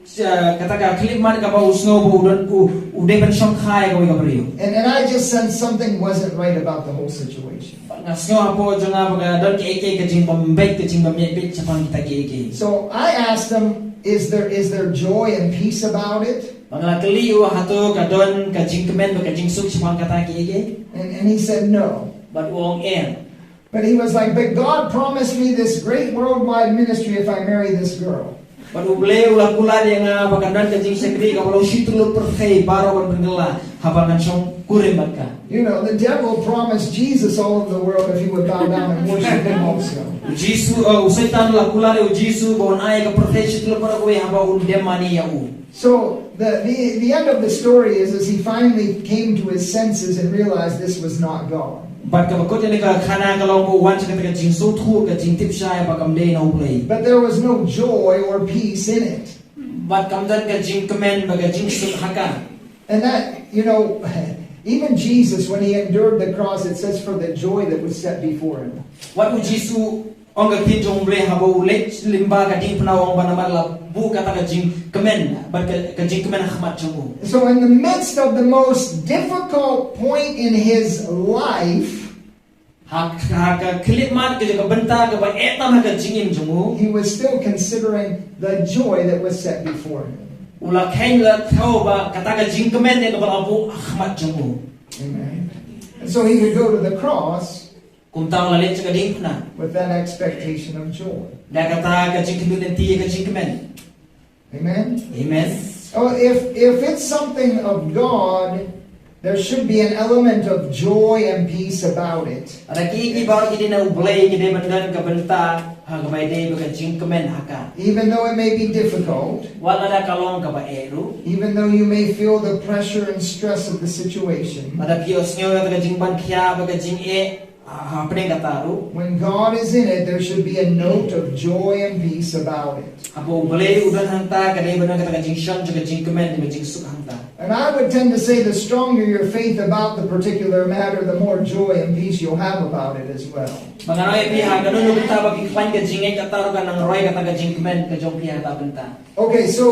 Kata ka khyllipmat kaba u sngew ba u don u, u dei ban shongkha ïa kawei ka briew. And, and I just sensed something wasn't right about the whole situation. Nga sngew hapoh jong nga ba ka don kiei kiei ka jingbym beit, ka jingbym ïaid beit shaphang kita kiei kiei. So I asked him, is there, is there joy and peace about it? Bad nga la kylli ïa u, hato ka don ka jingkmen bad ka jingsuk shaphang kata kiei kiei? And, and he said, no. Bad u ong, em. But he was like, but God promised me this great worldwide ministry if I marry this girl. Bad U Blei u la kular ïa nga ba kan don ka jingshakri kaba long shi tyllup pyrthei baroh ban pynkylla haba ngan shongkurim bad ka. You know, the devil promised Jesus all of the world if he would bow down and worship him also. U Jisu, uh, u Soitan u la kular ïa u Jisu ba un ai ka pyrthei shi tyllup baroh kawei haba un dem mane ïa u. So the, the, the end of the story is, is he finally came to his senses and realized this was not God. Bad kaba kut ïa ka khana ka long ba u wan sha kata ka jingsngewthuh, ka jingtip shai ba kam dei na U Blei. But there was no joy or peace in it. Bad kam don ka jingkmen bad ka jingsuk ha ka. And that, you know, even Jesus, when he endured the cross, it says, for the joy that was set before him. Wat U Jisu ong ka ktien jong U Blei haba u leit lyngba ka diengphna, u ong ba namar la buh kata ka jingkmen, bad ka, ka jingkmen ha khmat jong u. So, in the midst of the most difficult point in his life, Ha, ha ka khyllipmat ka jong ka bynta kaba eh tam ha ka jingim jong u, he was still considering the joy that was set before him. U la kheiñ, la thew ba kata ka jingkmen ïa kaba la buh ha khmat jong u. Amen. And so he could go to the cross Kumta u la leit sha ka diengphna with that expectation of joy. da kata ka jingkhmih lynti ïa ka jingkmen. Amen. Amen. Oh, if, if it's something of God, there should be an element of joy and peace about it. Lada ki, ki baroh ki dei na U Blei, ki dei ban don ka bynta ha kaba ïadei bad ka jingkmen ha ka. Even though it may be difficult, Wat lada ka long kaba eh ruh, even though you may feel the pressure and stress of the situation, lada phi ïohsngew ïa ka jingban khia bad ka jingeh ha, hapdeng kata ruh, when God is in it, there should be a note of joy and peace about it. haba U Blei u don hangta, ka dei ban don kata ka jingshon jong ka jingkmen, ka jingsuk hangta. And I would tend to say the stronger your faith about the particular matter, the more joy and peace you'll have about it as well. Bad ngan ong ïa phi, ha kano kano ka bynta ba phi khlaiñ ka jingngeit, kata ruh ka nang roi kata ka jingkmen ka jong phi ha kata ka bynta. Okay, so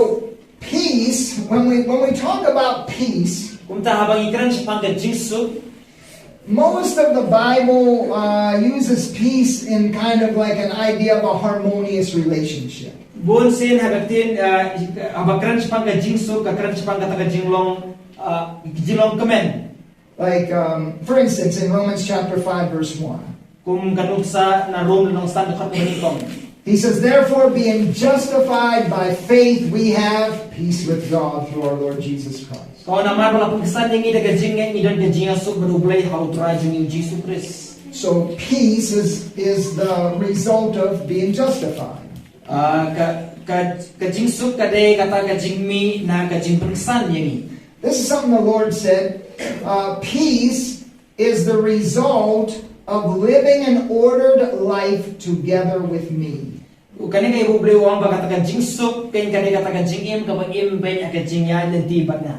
peace, when we, when we talk about peace, Kumta haba ngi kren shaphang ka jingsuk, most of the Bible uh, uses peace in kind of like an idea of a harmonious relationship. Bun sien ha ka ktien, uh, haba kren shaphang ka jingsuk, ka kren shaphang kata ka jinglong, uh, jinglong kmen. Like, um, for instance, in Romans chapter five, verse one, Kum ka nuksa na Rom lynnong san dkhot kaba nyngkong. He says, therefore, being justified by faith, we have peace with God through our Lord Jesus Christ. Ka ong namar ba la pynksan ïa ngi da ka jingngeit, ngi don ka jingïasuk bad U Blei ha U Trai jong ngi U Jisu Khrist. So peace is, is the result of being justified. Uh, ka, ka, ka jingsuk ka dei kata ka jingmih na ka jingpynksan ïa ngi. This is something the Lord said. Uh, peace is the result of living an ordered life together with me. Kane ka ïa U Blei u ong ba kata ka jingsuk, ka dei kata ka jingim kaba im beit ha ka jingïaid lynti bad nga.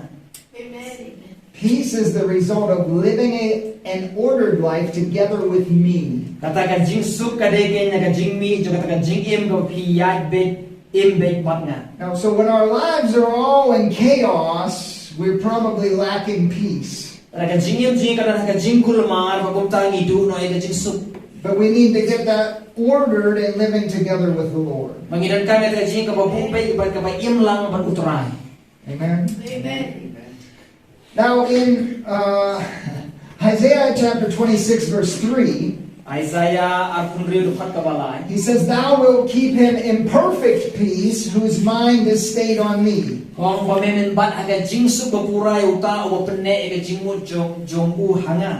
Peace is the result of living a, an ordered life together with me. Kata ka jingsuk ka dei ka jingmih jong kata ka jingim kaba phi ïaid beit, im beit bad nga. Now, so when our lives are all in chaos, we're probably lacking peace. Lada ka jingim jong ngi ka don ha ka jingkulmar, bad kumta ngi duh noh ïa ka jingsuk. But we need to get that ordered and living together with the Lord. Bad ngi donkam ïa ka jingim kaba buh beit bad kaba im lang bad U Trai. Amen. Amen. Now in uh, Isaiah chapter twenty-six, verse three, Isaiah arphew hynriew dkhot kaba lai. He says, thou wilt keep him in perfect peace whose mind is stayed on me. Ka ong ba men men bat ha ka jingsuk ba pura ïa uta uba pynneh ïa ka jingmut jong, jong u ha nga.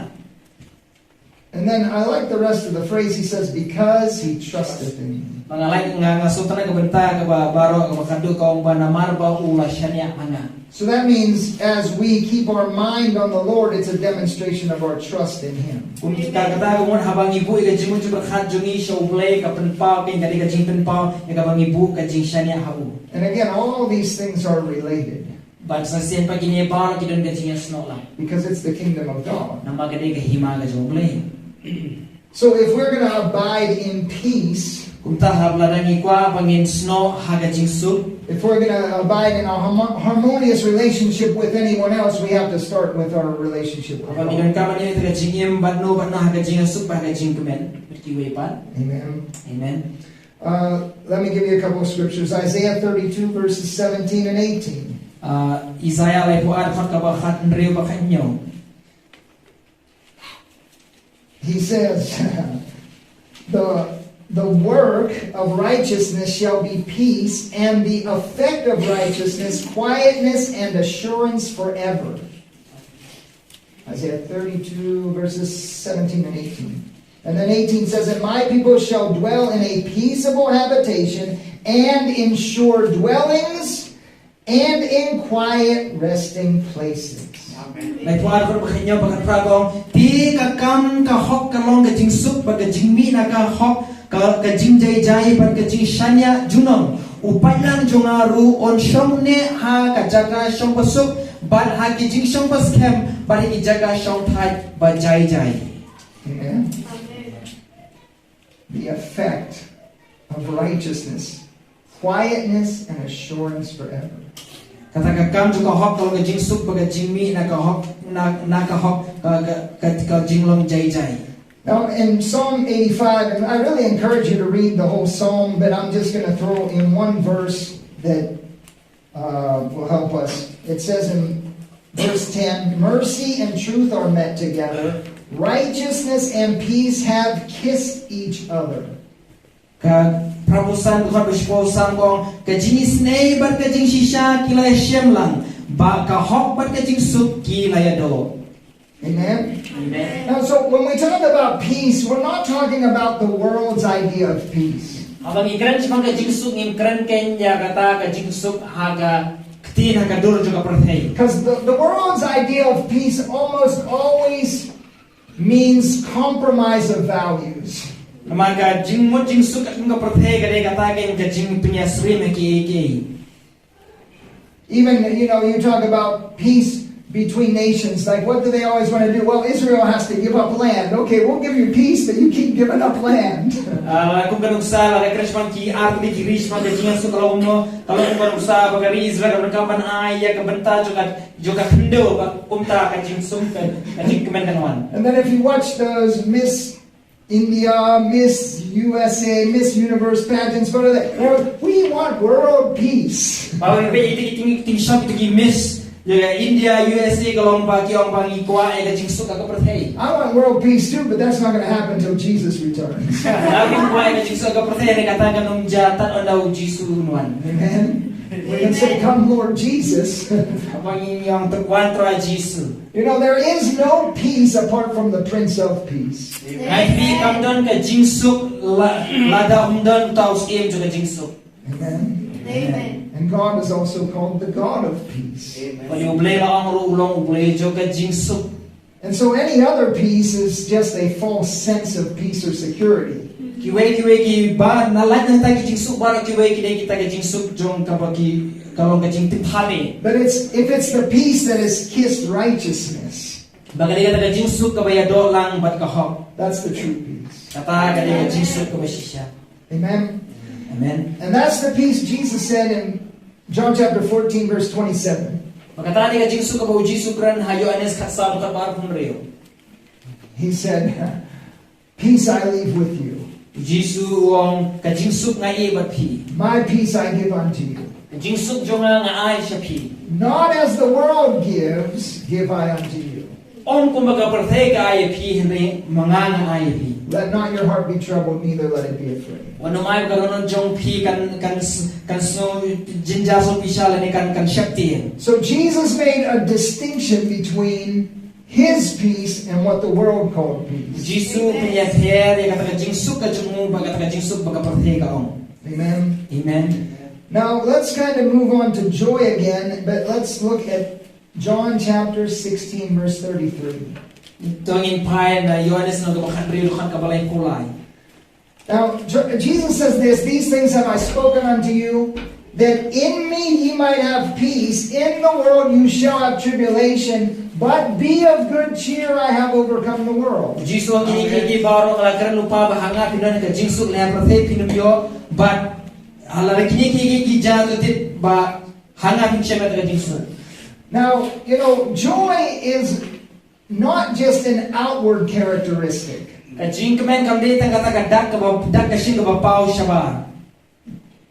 And then I like the rest of the phrase. He says, because he trusteth in me. Bad nga like, nga, nga sngewtynnat ka bynta kaba baroh kaba khatduh, ka ong ba namar ba u la shaniah ha nga. So that means as we keep our mind on the Lord, it's a demonstration of our trust in him. Kumta kata ka mut haba ngi buh ïa ka jingmut jingpyrkhat jong ngi sha U Blei, ka pynpaw, ka dei ka jingpynpaw ïa kaba ngi buh ka jingshaniah ha u. And again, all these things are related. Bad sa shisien pat kine baroh ki don ka jingïasnoh lang. Because it's the kingdom of God. Namar ka dei ka hima ka jong U Blei. So if we're going to abide in peace, Kumta haba lada ngi kwah ba ngin snoh ha ka jingsuk, if we're going to abide in a harmo- harmonious relationship with anyone else, we have to start with our relationship with God. Haba ngin donkam ban ïoh ïa ka jingim bad no bad no ha ka jingsuk bad ha ka jingkmen bad kiwei pat. Amen. Amen. Uh, let me give you a couple of scriptures. Isaiah thirty-two, verses seventeen and eighteen. Uh, Isaiah laiphew ar, dkhot kaba khathynriew bad khathynñiew. He says, the, the work of righteousness shall be peace, and the effect of righteousness, quietness and assurance forever. Isaiah thirty-two, verses seventeen and eighteen. And then eighteen says, "And my people shall dwell in a peaceable habitation and in sure dwellings and in quiet resting places." Laiphew ar, dkhot ba khathynñiew bad khathynriew ka ong, te ka kam ka hok ka long ka jingsuk bad ka jingmih na ka hok, ka, ka jingjai jai bad ka jingshaniah junom. U paidlang jong nga ruh un shong ne ha ka jaka shong basuk bad ha ki jingshong baskhem bad ha ki jaka shong thait ba jai jai. Amen. The effect of righteousness, quietness and assurance forever. Kata ka kam jong ka hok ka long ka jingsuk bad ka jingmih na ka hok, na, na ka hok, ka, ka, ka, ka jinglong jai jai. Now, in Psalm eighty-five, and I really encourage you to read the whole psalm, but I'm just going to throw in one verse that uh, will help us. It says in verse ten, "Mercy and truth are met together, righteousness and peace have kissed each other." Ka Proverbs san, dkhot ba shiphew san ka ong, ka jingisynei bad ka jingshisha ki la ïashem lang, bad ka hok bad ka jingsuk ki la ïadoh. Amen? Amen. Now, so when we talk about peace, we're not talking about the world's idea of peace. Haba ngi kren shaphang ka jingsuk, ngim kren keiñ ïa kata ka jingsuk ha ka ktien, ha ka dur jong ka pyrthei. Because the, the world's idea of peace almost always means compromise of values. Namar ka jingmut jingsuk ka jong ka pyrthei ka dei kata ka, ka jingpynïasyriem ha kiei kiei. Even, you know, you talk about peace between nations. Like, what do they always want to do? Well, Israel has to give up land. Okay, we'll give you peace, but you keep giving up land. Ah, kum ka nuksa, lada kren shaphang ki artylli ki ri, shaphang ka jingïasuk ka long kumno, ka long kum ka nuksa ba ka ri Israel ka donkam ban ai ïa ka bynta jong ka, jong ka khyndew, bad kumta ka jingsuk, ka, ka jingkmen kan wan. And then if you watch those Miss India, Miss U S A, Miss Universe pageants, what are they? Well, we want world peace. Ba ngi peit ïa ki, ki, ki shong ki Miss ïa ka India, U S A, ka long ba ki ong ba ngi kwah ïa ka jingsuk ha ka pyrthei. I want world peace too, but that's not going to happen till Jesus returns. Nga ruh kwah ïa ka jingsuk ha ka pyrthei, hynrei kata kan ym jia tad ynda U Jisu un wan. Amen. We can say, "Come, Lord Jesus." Haba ngi ong, "To wan Trai Jisu." You know, there is no peace apart from the Prince of Peace. Ngi ïohi kam don ka jingsuk la, lada ym don uta u syiem jong ka jingsuk. Amen. Amen. And God is also called the God of peace. Bad U Blei la ong ruh u long U Blei jong ka jingsuk. And so any other peace is just a false sense of peace or security. Kiwei kiwei kiba na lait na kita ki jingsuk baroh kiwei ki dei kita ki jingsuk jong kaba ki, ka long ka jingtip phane. But it's, if it's the peace that has kissed righteousness, ba ka dei kata ka jingsuk kaba ïadoh lang bad ka hok. That's the true peace. Kata ka dei ka jingsuk kaba shisha. Amen. Amen. And that's the peace Jesus said in John chapter fourteen, verse twenty-seven. Bad kata ka dei ka jingsuk kaba U Jisu u kren ha Ïoannis khatsaw, dkhot ba arphew hynriew. He said, "Peace I leave with you. U Jisu u ong, ka jingsuk nga ïeh bad phi. My peace I give unto you. Ka jingsuk jong nga nga ai sha phi. Not as the world gives, give I unto you." Ym kumba ka pyrthei ka ai ïa phi, hynrei ma nga nga ai ïa phi. Let not your heart be troubled, neither let it be afraid. Wat nym ai ba ka dohnud jong phi kan, kan s-, kan sngew jynjar sngewbha lane kan, kan sheptieng. So Jesus made a distinction between his peace and what the world called peace. Jisu u pynïapher ïa kata ka jingsuk ka jong u bad kata ka jingsuk ba ka pyrthei ka ong. Amen. Amen. Now, let's kind of move on to joy again, but let's look at John chapter sixteen, verse thirty-three. To ngin phai na Ïoannis lynnong kaba khathynriew, dkhot kaba laiphew lai. Now, Je-, Jesus says this, "These things have I spoken unto you, that in me ye might have peace. In the world you shall have tribulation, But be of good cheer, I have overcome the world. Jisu ong, kine kiei kiei baroh nga la kren lypa, bad ha nga phin don ka jingsuk, lane ha pyrthei phin ym ïoh, bad ha la kine kiei kiei ki jia, to tip ba ha nga phin shem ïa ka jingsuk. Now, you know, joy is not just an outward characteristic. Ka jingkmen kam dei tang kata ka dak kaba, dak ka shin kaba paw shabar.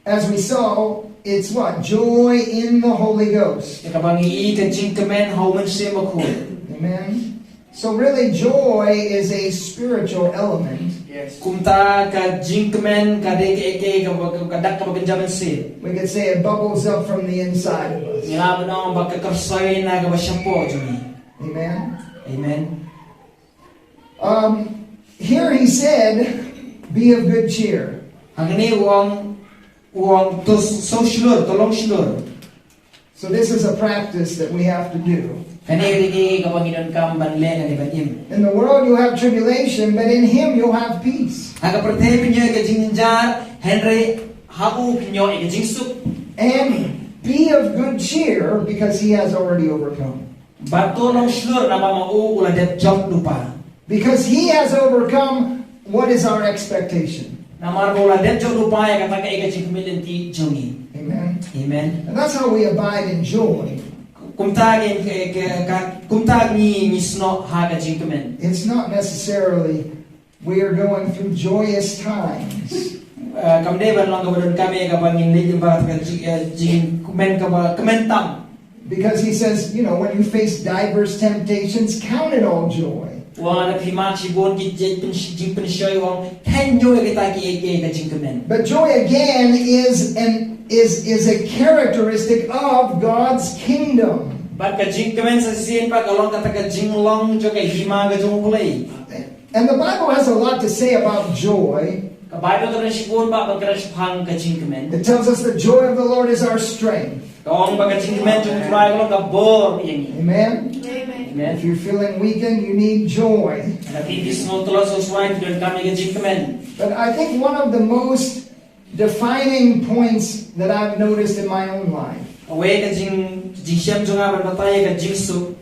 As we saw, it's what? Joy in the Holy Ghost. Ïa kaba ngi i, ka jingkmen ha U Mynsiem Bakhuid. Amen. So really, joy is a spiritual element. Kumta ka jingkmen ka dei kaei kaei kaba, ka dak kaba kynja mynsiem. We could say it bubbles up from the inside of us. Ngi lah ban ong ba ka kyrsoi na kaba shapoh jong ngi. Amen. Amen. Um, here he said, "Be of good cheer." Hangne u ong, u ong to s-, sngewshlur, to long shlur. So this is a practice that we have to do. Kane ka dei kaei kaba ngi donkam ban leh, kane ban im. In the world you have tribulation, but in him you'll have peace. Ha ka pyrthei phin ïoh ïa ka jingjynjar, hynrei ha u phin ïoh ïa ka jingsuk. And be of good cheer because he has already overcome. Bad to long shlur namar ma u u la dep jop lypa. Because he has overcome what is our expectation. Namar ba u la dep jop lypa ïa kata kaei ka jingkhmih lynti jong ngi. Amen. Amen. And that's how we abide in joy. Kumta ngi, ka, ka, ka, kumta ngi, ngi snoh ha ka jingkmen. It's not necessarily we are going through joyous times. Eh, kam dei ban long kaba donkam ïa kaba ngin leit bad ka ji-, eh, jingkmen kaba kmen tam. Because he says, you know, when you face diverse temptations, count it all joy. Wat la phi mad shibun ki jingpyn-, jingpynshoi, u ong, kynjoh ïa kita kiei kiei ka jingkmen. But joy again is an, is, is a characteristic of God's kingdom. Bad ka jingkmen sa shisien pat ka long kata ka jinglong jong ka hima ka jong U Blei. And the Bible has a lot to say about joy. Ka Baibl ka don shibun bha ban kren shaphang ka jingkmen. It tells us the joy of the Lord is our strength. Ka ong ba ka jingkmen jong U Trai ka long ka bor ïa ngi. Amen. Amen. If you're feeling weakened, you need joy. Lada phi sngew tlot sngew swai, phi donkam ïa ka jingkmen. But I think one of the most defining points that I've noticed in my own life. Kawei ka jing, jingshem jong nga ban batai ïa ka jingsuk.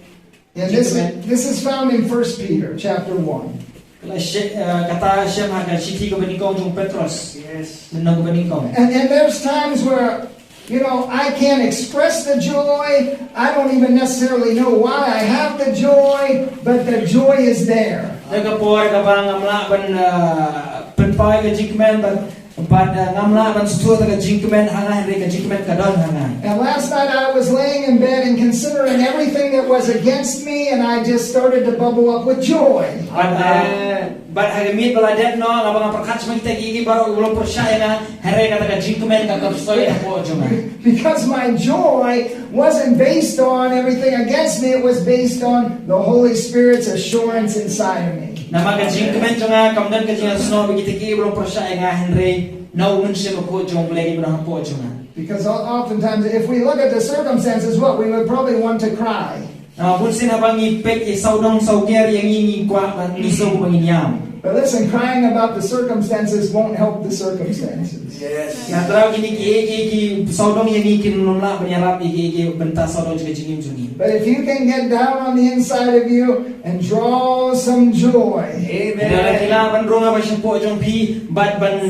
And this, this is found in First Peter chapter one. Kata shem, eh, kata shem ha ka shithi kaba nyngkong jong u Petros. Yes. Lynnong kaba nyngkong. And, and there's times where, you know, I can't express the joy. I don't even necessarily know why I have the joy, but the joy is there. Don ka por kaba ngam lah ban, eh, pynpaw ïa ka jingkmen, but Bad, eh, ngam lah ban sngewthuh ïa ka jingkmen ha nga, hynrei ka jingkmen ka don ha nga. And last night I was laying in bed and considering everything that was against me, and I just started to bubble up with joy. Bad, eh, bad ha ka miet ba la dep noh, nga ba nga pyrkhat sha kita kiei kiei baroh kiba long pyrshah ïa nga, hynrei kata ka jingkmen ka kyrsoi hapoh jong nga. Because my joy wasn't based on everything against me, it was based on the Holy Spirit's assurance inside of me. Namar ka jingkmen jong nga kam don ka jingïasnoh bad kita kiei kiei ba long pyrshah ïa nga, hynrei na U Mynsiem Bakhuid jong U Blei uba don hapoh jong nga. Because o-, oftentimes, if we look at the circumstances, what, we would probably want to cry. Namar bunsien haba ngi peit ïa sawdong sawker ïa ngi, ngi kwah ban, ngi sngew ba ngin ïam. But listen, crying about the circumstances won't help the circumstances. Yes. Nga tharai kine kiei kiei ki sawdong ïa ngi kin ym lah ban ïarap ïa kiei kiei bynta sawdong jong ka jingim jong ngi. But if you can get down on the inside of you and draw some joy. Amen. Lada phi lah ban rung ha ba shapoh jong phi bad ban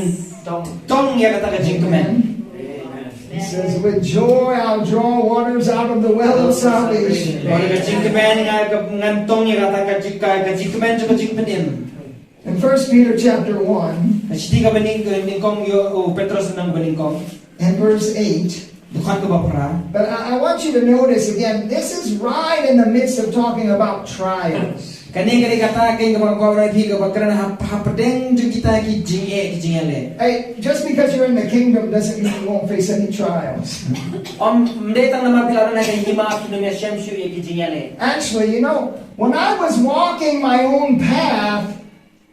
tong ïa kata ka jingkmen. Amen. He says, "With joy I'll draw waters out of the well of salvation." Bad ka jingkmen nga ka, ngan tong ïa kata ka jing, ka, ka jingkmen jong ka jingpynim. In First Peter chapter one, ka shithi kaba nyng-, nyngkong ïa u Petros lynnong ba nyngkong. And verse eight. Dkhot kaba phra. But I, I want you to notice again, this is right in the midst of talking about trials. Kane ka dei kata ka kaba nga kwah ban ong ïa phi kaba kren ha, hapdeng jong kita ki jingeh ki jingïaleh. Hey, just because you're in the kingdom doesn't mean you won't face any trials. Ym dei tang namar phi la don ha ka hima phin ym ïashem shuh ïa ki jingïaleh. Actually, you know, when I was walking my own path,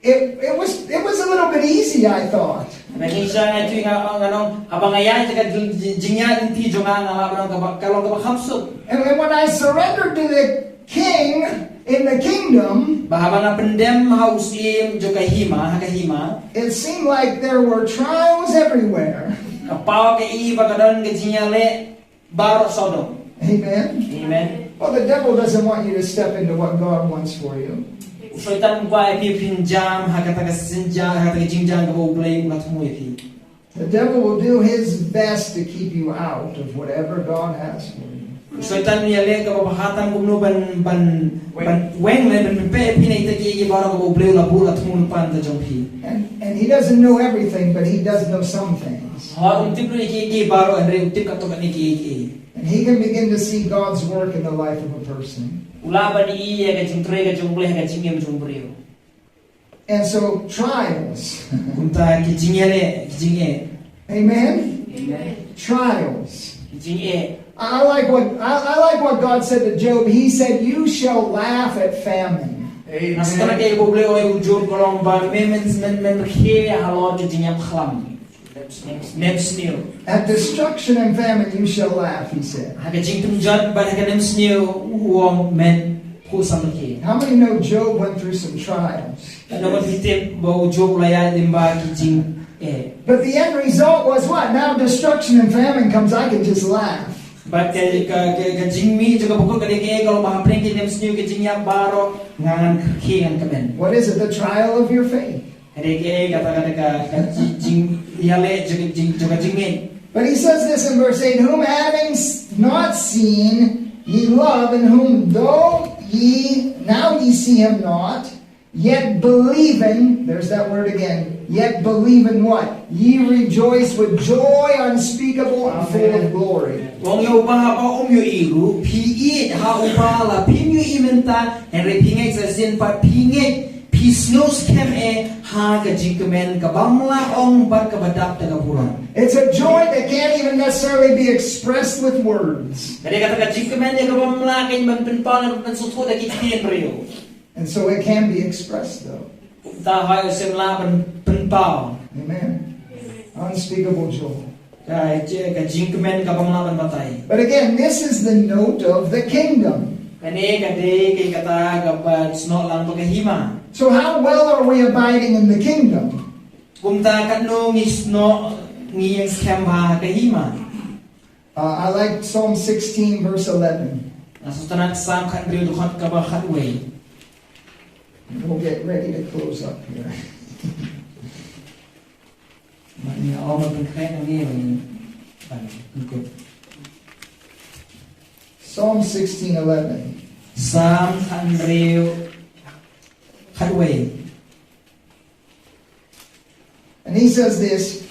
It, it was, it was a little bit easy, I thought. Nga jingshisha nga ïathuh nga, nga ong, haba nga ïaid ha ka jing, jing, jingïaid lynti jong nga, nga lah ban ong kaba, ka long kaba kham suk. And, and when I surrendered to the king in the kingdom, bad haba nga pyndem ha u syiem jong ka hima, ha ka hima, it seemed like there were trials everywhere. Ka paw ka i ba ka don ka jingïaleh baroh sawdong. Amen. Amen. Well, the devil doesn't want you to step into what God wants for you. U Soitan um kwah ïa phi phin jam ha kata ka synjam, ha kata ka jingjam kaba U Blei u la thmu ïa phi. The devil will do his best to keep you out of whatever God has for you. U Soitan un ïaleh kaba bha tam kumno ban, ban, ban weng lane ban pynpeh ïa phi na kita kiei kiei baroh kaba U Blei u la buh, u la thmu lypa na ka bynta jong phi. And, and he doesn't know everything, but he does know some things. Hooid, um tip lut ïa kiei kiei baroh, hynrei u tip katto katne kiei kiei. And he can begin to see God's work in the life of a person. U lah ban ïohi ïa ka jingtrei ka jong U Blei ha ka jingim jong u briew. And so, trials. Kumta ki jingïaleh, ki jingeh. Amen? Amen. Trials. Ki jingeh. I I like what I, I like what God said to Job. He said, "You shall laugh at famine." Nga sngewtynnat ïa kaba U Blei u ong ïa u Job, ka long ba me men, men, men rkhie halor ka jingïap khlam. Nem sniew. At destruction and famine you shall laugh, he said. Ha ka jingtynjuh bad ha ka nem sniew u ong men khuh samrkhie. How many know Job went through some trials? Katno ngut phi tip ba u Job u la ïaid lyngba ki jingeh? But the end result was what? Now destruction and famine comes, I can just laugh. Bad ka, ka, ka, ka jingmih jong kaba kut ka dei kaei? Ka long ba hapdeng ki nem sniew, ki jingïap baroh, ngan rkhie, ngan kmen. What is it? The trial of your faith. Ka dei kaei? Kata, kata ka, ka ji-, jingïaleh jong, jing, jong ka jingngeit. But he says this in verse eight, "Whom having s-, not seen, ye love, and whom though ye now ye see him not, yet believing," there's that word again, "yet believing what? Ye rejoice with joy unspeakable and full of glory." U ong ïa uba haba um ïohi ruh phi ïeit ha uba la phim ïohi mynta, hynrei phi ngeit sa shisien pat phi ngeit, phi sngew skhem eh ha ka jingkmen kaba ym lah ong bad kaba dap da ka burom. It's a joy that can't even necessarily be expressed with words. Ka dei kata ka jingkmen ïa kaba ym lah kein ban pynpaw ne ban pynsngewthuh da ki ktien briew. And so it can be expressed, though. Kumta hooid, u shem lah ban pynpaw. Amen. Unspeakable joy. Ka, ka jingkmen kaba ym lah ban batai. But again, this is the note of the kingdom. Kane ka dei ka, kata kaba snoh lang ba ka hima. So how well are we abiding in the kingdom? Kumta katno ngi snoh, ngi ïeng skhem bha ha ka hima? Uh, I like Psalm sixteen, verse eleven. Nga sngewtynnat Salm khathynriew, dkhot kaba khatwei. We'll get ready to close up here. Mane, ong ba pynkhreh nangne, mane, ban pynkut. Psalm sixteen eleven. Salm khathynriew, khatwei. And he says this,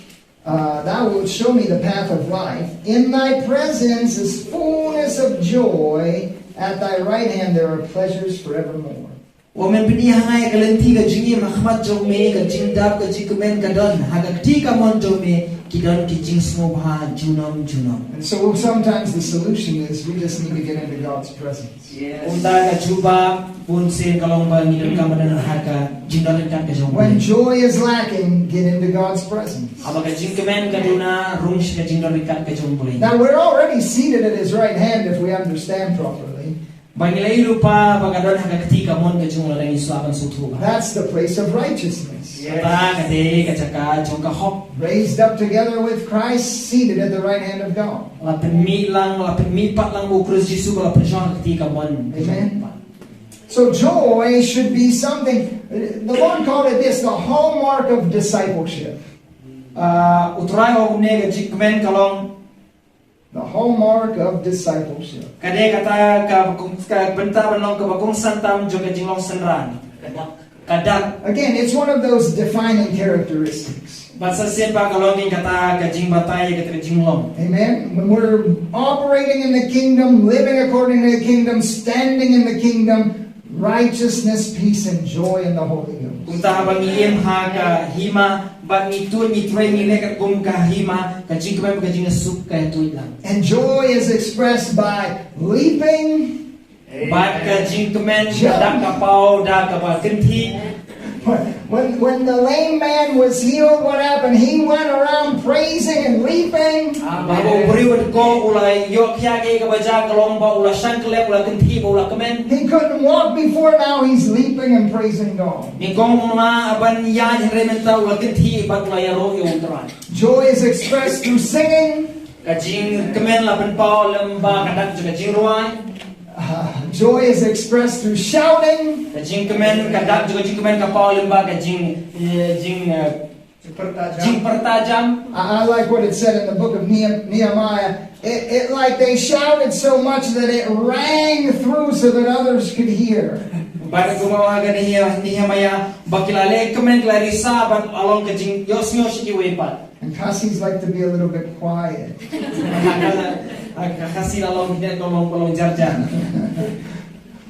uh, "Thou wilt show me the path of life. In thy presence is fullness of joy. At thy right hand there are pleasures forevermore." U ong, men pyni ha nga ïa ka lynti ka jingim, ha khmat jong me ka jingdap ka jingkmen ka don, ha ka kti kamon jong me ki don ki jingsngewbha junom junom. And so sometimes the solution is we just need to get into God's presence. Kumta ka jubab bunsien ka long ba ngi donkam ban don ha ka jingdon ryngkat ka jong U Blei. When joy is lacking, get into God's presence. Haba ka jingkmen ka duna, rung sha ka jingdon ryngkat ka jong U Blei. Now, we're already seated at his right hand if we understand properly. Ba ngi la ïohi lypa ba ka don ha ka kti kamon ka jong U, lada ngi sngewbha ban sngewthuh bha. That's the place of righteousness. Kata ka dei ka jaka jong ka hok. Raised up together with Christ, seated at the right hand of God. La pynmih lang, la pynmih pat lang bad U Khrist Jisu, ba la pynshong ha ka kti kamon. Amen. So joy should be something, the Lord called it this, the hallmark of discipleship. Ah, U Trai u ong kumne, ka jingkmen ka long the hallmark of discipleship. Ka dei kata ka, ka bynta ban long kaba kongsan tam jong ka jinglong synran. Ka dak. Again, it's one of those defining characteristics. Bad sa shisien pat ka long kata ka jingbatai, kata ka jinglong. Amen. When we're operating in the kingdom, living according to the kingdom, standing in the kingdom, righteousness, peace, and joy in the Holy Ghost. Kumta haba ngi im ha ka hima, bad ngi tuid, ngi trei, ngi leh katkum ka hima, ka jingkmen bad ka jingsuk ka ïatuid lang. And joy is expressed by leaping. Bad ka jingkmen ka dak ka paw da kaba kynthih. When, when, when the lame man was healed, what happened? He went around praising and leaping. Haba u briew u dkoh u la ïoh khia, kaei kaba jia ka long ba u la shang kyllep, u la kynthih bad u la kmen. He couldn't walk before, now he's leaping and praising God. Nyngkong um lah ban ïaid, hynrei mynta u la kynthih bad u la ïaroh ïa U Trai. Joy is expressed through singing. Ka jingkmen la pynpaw lyngba ka dak jong ka jingrwai. Joy is expressed through shouting. Ka jingkmen, ka dak jong ka jingkmen ka paw lyngba ka jing, eh, jing, eh, jingpyrta jam. I, I like what it said in the book of Nehem-, Nehemiah. It, it, like, they shouted so much that it rang through so that others could hear. Bad kumba ong ha ka Nehe-, Nehemiah, ba ki la leh kmen, ki la risa, bad ka long ka jingïohsngew sha kiwei pat. And Khasis like to be a little bit quiet. Ka Khasi la long, ka long, ka long jar jar.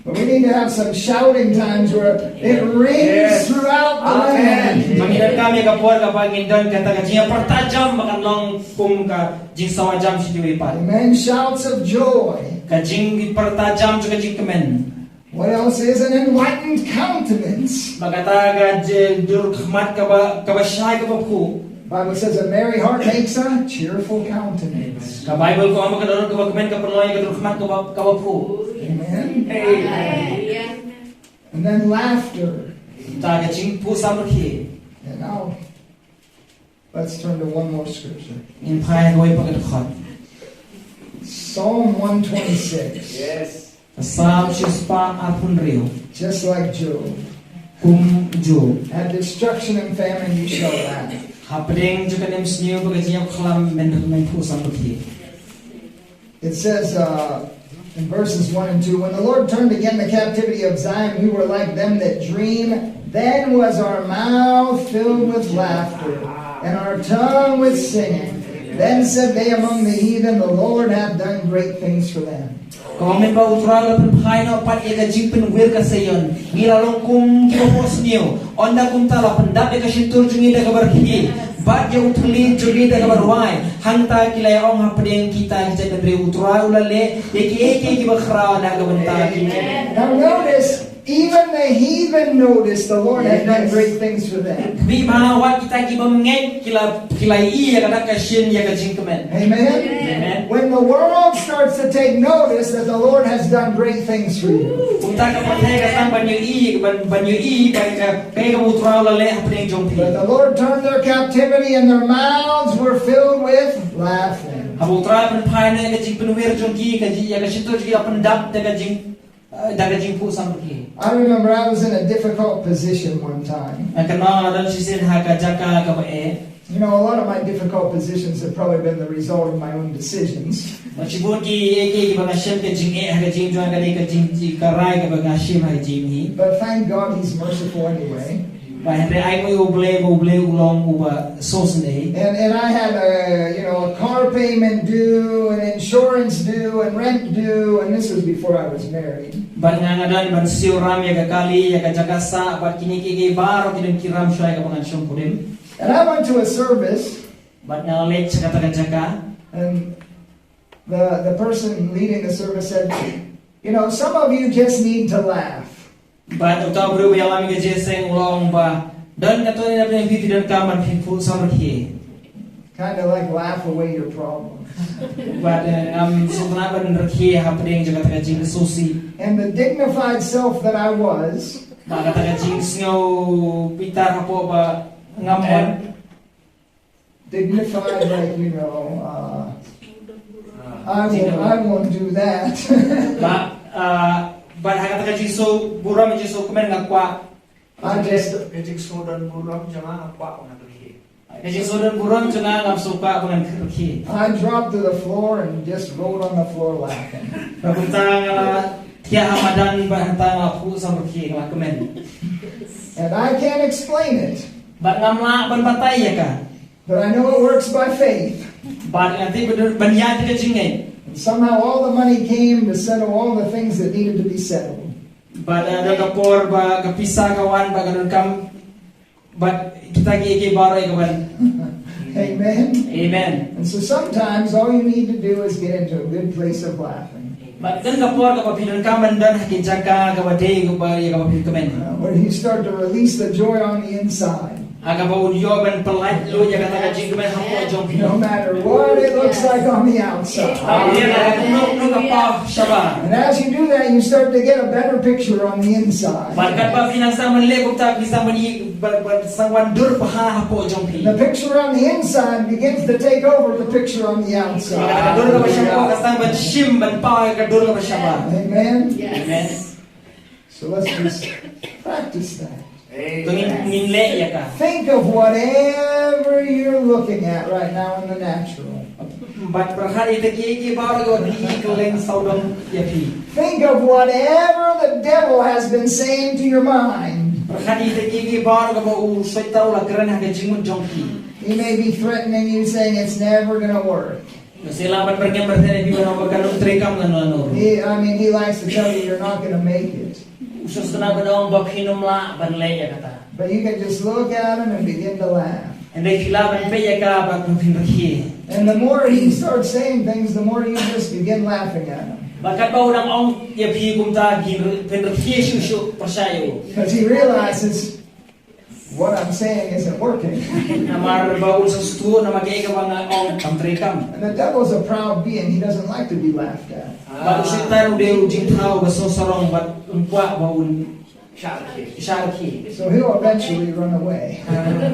But we need to have some shouting times where it rings throughout the land. Ba ngi donkam ïa ka por kaba ngin don kata ka jingpyrta jam ba kan long kum ka jingsawa jam sha kiwei pat. Amen. Shouts of joy. Ka jingpyrta jam jong ka jingkmen. What else is an enlightened countenance? Bad kata ka dur khmat kaba, kaba shai kaba phuh. Bible says a merry heart makes a cheerful countenance. Ka Bible ka ong ba ka dur kaba kmen ka pynlong ïa ka dur khmat kaba, kaba phuh. Amen. Amen. And then laughter. Kata ka jingphuh samrkhie. And now, let's turn to one more scripture. Ngin phai ha kawei pat ka dkhot. Psalm one twenty-six. Yes. Ka Salm shispah arphew hynriew. Just like Job. Kum Job. At destruction and famine you shall laugh. Hapdeng jong ka nemsniew bad ka jingïap khlam men, men phuh samrkhie. It says, uh, in verses one and two, "When the Lord turned again the captivity of Zion, we were like them that dream. Then was our mouth filled with laughter, and our tongue with singing. Then said they among the heathen, 'The Lord hath done great things for them.'" Ka ong, mynba U Trai u la pynphai noh pat ïa ka jingpynwir ka Zion, ngi la long kum kiba phohsniew. Ynda kumta la pyndap ïa ka shyntur jong ngi da kaba rkhie, bad ïa u thylliej jong ngi da kaba rwai. Hangta ki la ïa ong hapdeng kita ki jaitbynriew, "U Trai u la leh ïa kiei kiei kiba khraw na ka bynta jong ngi." Now notice, even the heathen noticed the Lord had done great things for them. Bad wat kita kiba ngeit ki la, ki la ïohi ïa ka dak ka shin ïa ka jingkmen. Amen. Amen. When the world starts to take notice that the Lord has done great things for you. Kumta ka pyrthei ka sdang ban ïohi, ban, ban ïohi, ban ka, kaei kaba U Trai u la leh hapdeng jong phi. But the Lord turned their captivity and their mouths were filled with laughing. Haba U Trai u pynphai noh ïa ka jingpynwir jong ki, ka jing, ïa ka shyntur jong ki la pyndap da ka jing, eh, da ka jingphuh samrkhie. I remember I was in a difficult position one time. Nga kynmaw nga don shisien ha ka jaka kaba eh. You know, a lot of my difficult positions have probably been the result of my own decisions. Bad shibun kiei kiei kiba nga shim ka jingeh ha ka jingim jong nga ka dei ka jing, jing ka rai kaba nga shim ha ka jingim hi. But thank God he's merciful anyway. Bad hynrei ai nguh ïa U Blei ba U Blei u long uba sngewsynei. And, and I had a, you know, a car payment due, and insurance due, and rent due, and this was before I was married. Bad nga, nga don ban siew ram ïa ka kali, ïa ka jaka sah, bad kine kiei kiei baroh ki don ki ram shuwa ïa kaba ngan shong kurim. And I went to a service. Bad nga leit sha kata ka jaka. And the, the person leading the service said, "You know, some of you just need to laugh." Bad uta u briew ba ïalam ïa ka jingïaseng u la ong ba don katto katne na pdeng phi, phi donkam ban pynphuh samrkhie. Kind of like laugh away your problems. Bad, eh, ngam sngewtynnat ban rkhie hapdeng jong kata ka jingsngewsih. And the dignified self that I was, bad kata ka jingsngew bitar hapoh ba ngam wan. Dignified, like, you know, uh, I won't, I won't do that. Bad, uh, bad ha kata ka jingsngew burom, jingsngew kmen nga kwah. I just, ka jingsngew don burom jong nga nga kwah ban rkhie. Ka jingsngew don burom jong nga ngam sngewkwah ban rkhie. I dropped to the floor and just rolled on the floor laughing. Bad kumta nga la thiah ha madan bad hangta nga la phuh samrkhie, nga la kmen. And I can't explain it. Bad ngam lah ban batai ïa ka. But I know it works by faith. Bad nga tip ba don ban ïaid da ka jingngeit. And somehow all the money came to settle all the things that needed to be settled. Bad, eh, da ka por ba ka pisa ka wan ba ka donkam, bad kita kiei kiei baroh ïa ka wan. Amen. Amen. And so sometimes all you need to do is get into a good place of laughing. Bad don ka por kaba phi donkam ban don ha ki jaka kaba dei kaba ïa kaba phi kmen. Uh, where you start to release the joy on the inside. Ha kaba un ïoh ban pyllait lut ïa kata ka jingkmen hapoh jong phi. No matter what it looks It's like on the outside. Ïa ka nong nong ka paw shabar. And as you do that, you start to get a better picture on the inside. Bad katba phi nang sdang ban leh kumta, phi sdang ban i ban ban sdang ban dur paha hapoh jong phi. The picture on the inside begins to take over the picture on the outside. Bad ka dur kaba shapoh ka sdang ban shim ban paw ïa ka dur kaba shabar. Amen. Amen. So let's just practice that. To ngin ngin leh ïa ka. Think of whatever you're looking at right now in the natural. Bad pyrkhat ïa kita kiei kiei baroh kiba phi i kylleng sawdong ïa phi. Think of whatever the devil has been saying to your mind. Pyrkhat ïa kita kiei kiei baroh kaba u Soitan u la kren ha ka jingmut jong phi. He may be threatening you, saying it's never gonna work. Sa lah ban byrngem byrthei ïa phi ban ong ba kan ym treikam lano lano. He, I mean, he likes to tell you you're not gonna make it. U sngewtynnat ban ong ba phin ym lah ban leh ïa kata. But you can just look at him and begin to laugh. Hynrei phi lah ban peit ïa ka bad phin rkhie. And the more he starts saying things, the more you just begin laughing at him. Bad katba u dang ong ïa phi kumta, phin rkhie shuh shuh pyrshah ïa u. Because he realizes what I'm saying isn't working. Namar ba u sngewthuh namar kaei kaba nga ong kam treikam. And the devil's a proud being. He doesn't like to be laughed at. Bad u Soitan u dei u jingthaw ba sngewsarong bad um kwah ba un shah rkhie. So he'll eventually run away.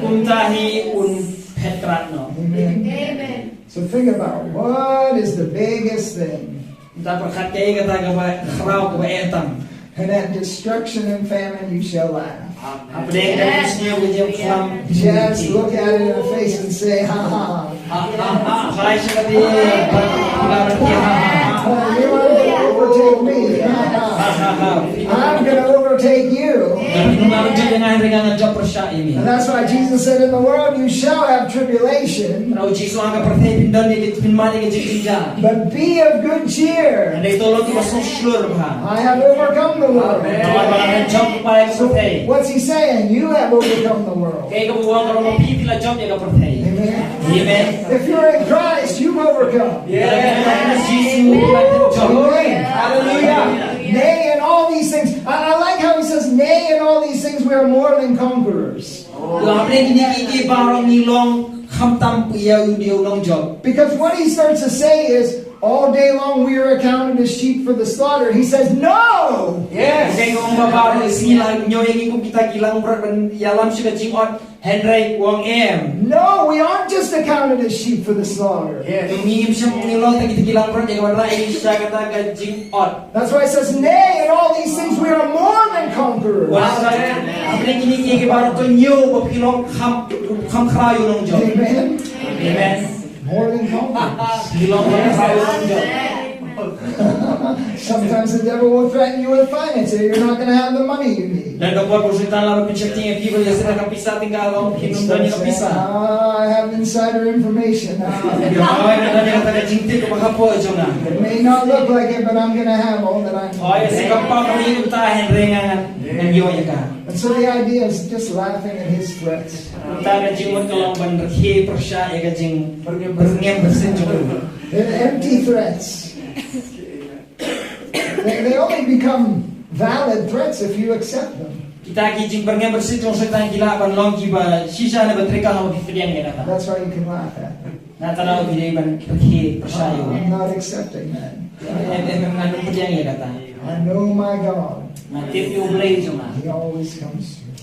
Kumta hi un phet krad noh. Amen. So think about what is the biggest thing. Kumta pyrkhat kaei kata kaba khraw kaba eh tam. And at destruction and famine you shall laugh. Hapdeng ka jingsniew ka jingkhlam. Just look at it in the face and say, ha ha. Ha ha ha. Phai sha ka bynta bad pynlong ha ha ha. Oh, you want to overtake me? Ha ha ha. I'm gonna overtake you. Nga pynlong jop ïa nga hynrei nga ngan jop pyrshah ïa me. And that's why Jesus said, in the world you shall have tribulation. Hynrei u Jisu ha ka pyrthei phin don ïa ka, phin mad ïa ka jingjynjar. But be of good cheer. Hynrei to long kiba sngewshlur bha. I have overcome the world. Namar ba nga la jop ïa ka pyrthei. What's he saying? You have overcome the world. Kaei kaba u ong ka long ba phi phi la jop ïa ka pyrthei. Amen. Amen. If you're in Christ, you've overcome. Lada phi don ha u Jisu phi la jop. Amen. Hallelujah. Nay, in all these things. I, I like how he says, nay, in all these things we are more than conquerors. Hapdeng kine kiei kiei baroh ngi long khamtam ïa u, ïa u nongjop. Because what he starts to say is, all day long we are accounted as sheep for the slaughter. He says, no! Yes. Kaei kaba u ong ba baroh shi sngi la ñiew ïa ngi kum kita ki langbrot ban ïalam sha ka jingot. Hynrei u ong em. No, we aren't just accounted as sheep for the slaughter. Yes. Ngim shym, ngim long tang kita ki langbrot ïa ka ban rah ïa ngi sha kata ka jingot. That's why it says, nay, in all these things we are more than conquerors. Hapdeng kine kiei kiei baroh to ñiew ba phi long kham, kham khraw ïa u nongjop. Amen. Amen. More than conquerors. Phi long kham khraw ïa u nongjop. Sometimes the devil will threaten you with finance, say you're not gonna have the money you need. Lada ka por ba u Soitan u la pynsheptieng ïa phi ba ïa sngewthuh ka pisa, tang ka long phin ym don ïa ka pisa. Ah, I have insider information. Ah. Ïa, oi, nga don ïa kata ka jingtip kaba hapoh jong nga. It may not look like it, but I'm gonna have all that I need. Oi, ïa, shisha kam pat ïa kata, hynrei nga ngan ïoh ïa ka. And so the idea is just laughing at his threats. Kata ka jingmut ka long ban rkhie pyrshah ïa ka jing, byrngem byrsit jong u. They're empty threats. They, they only become valid threats if you accept them. Kita ki jingbyrngem byrsit jong u Soitan ki lah ban long kiba shisha ne ba treikam haba phi pdiang ïa kata. That's why you can laugh at them. Nangta phi dei ban rkhie pyrshah ïa u. I'm not accepting that. Em, em, em, ngan ym pdiang ïa kata. I know my God. Nga tip ïa u Blei jong nga. He always comes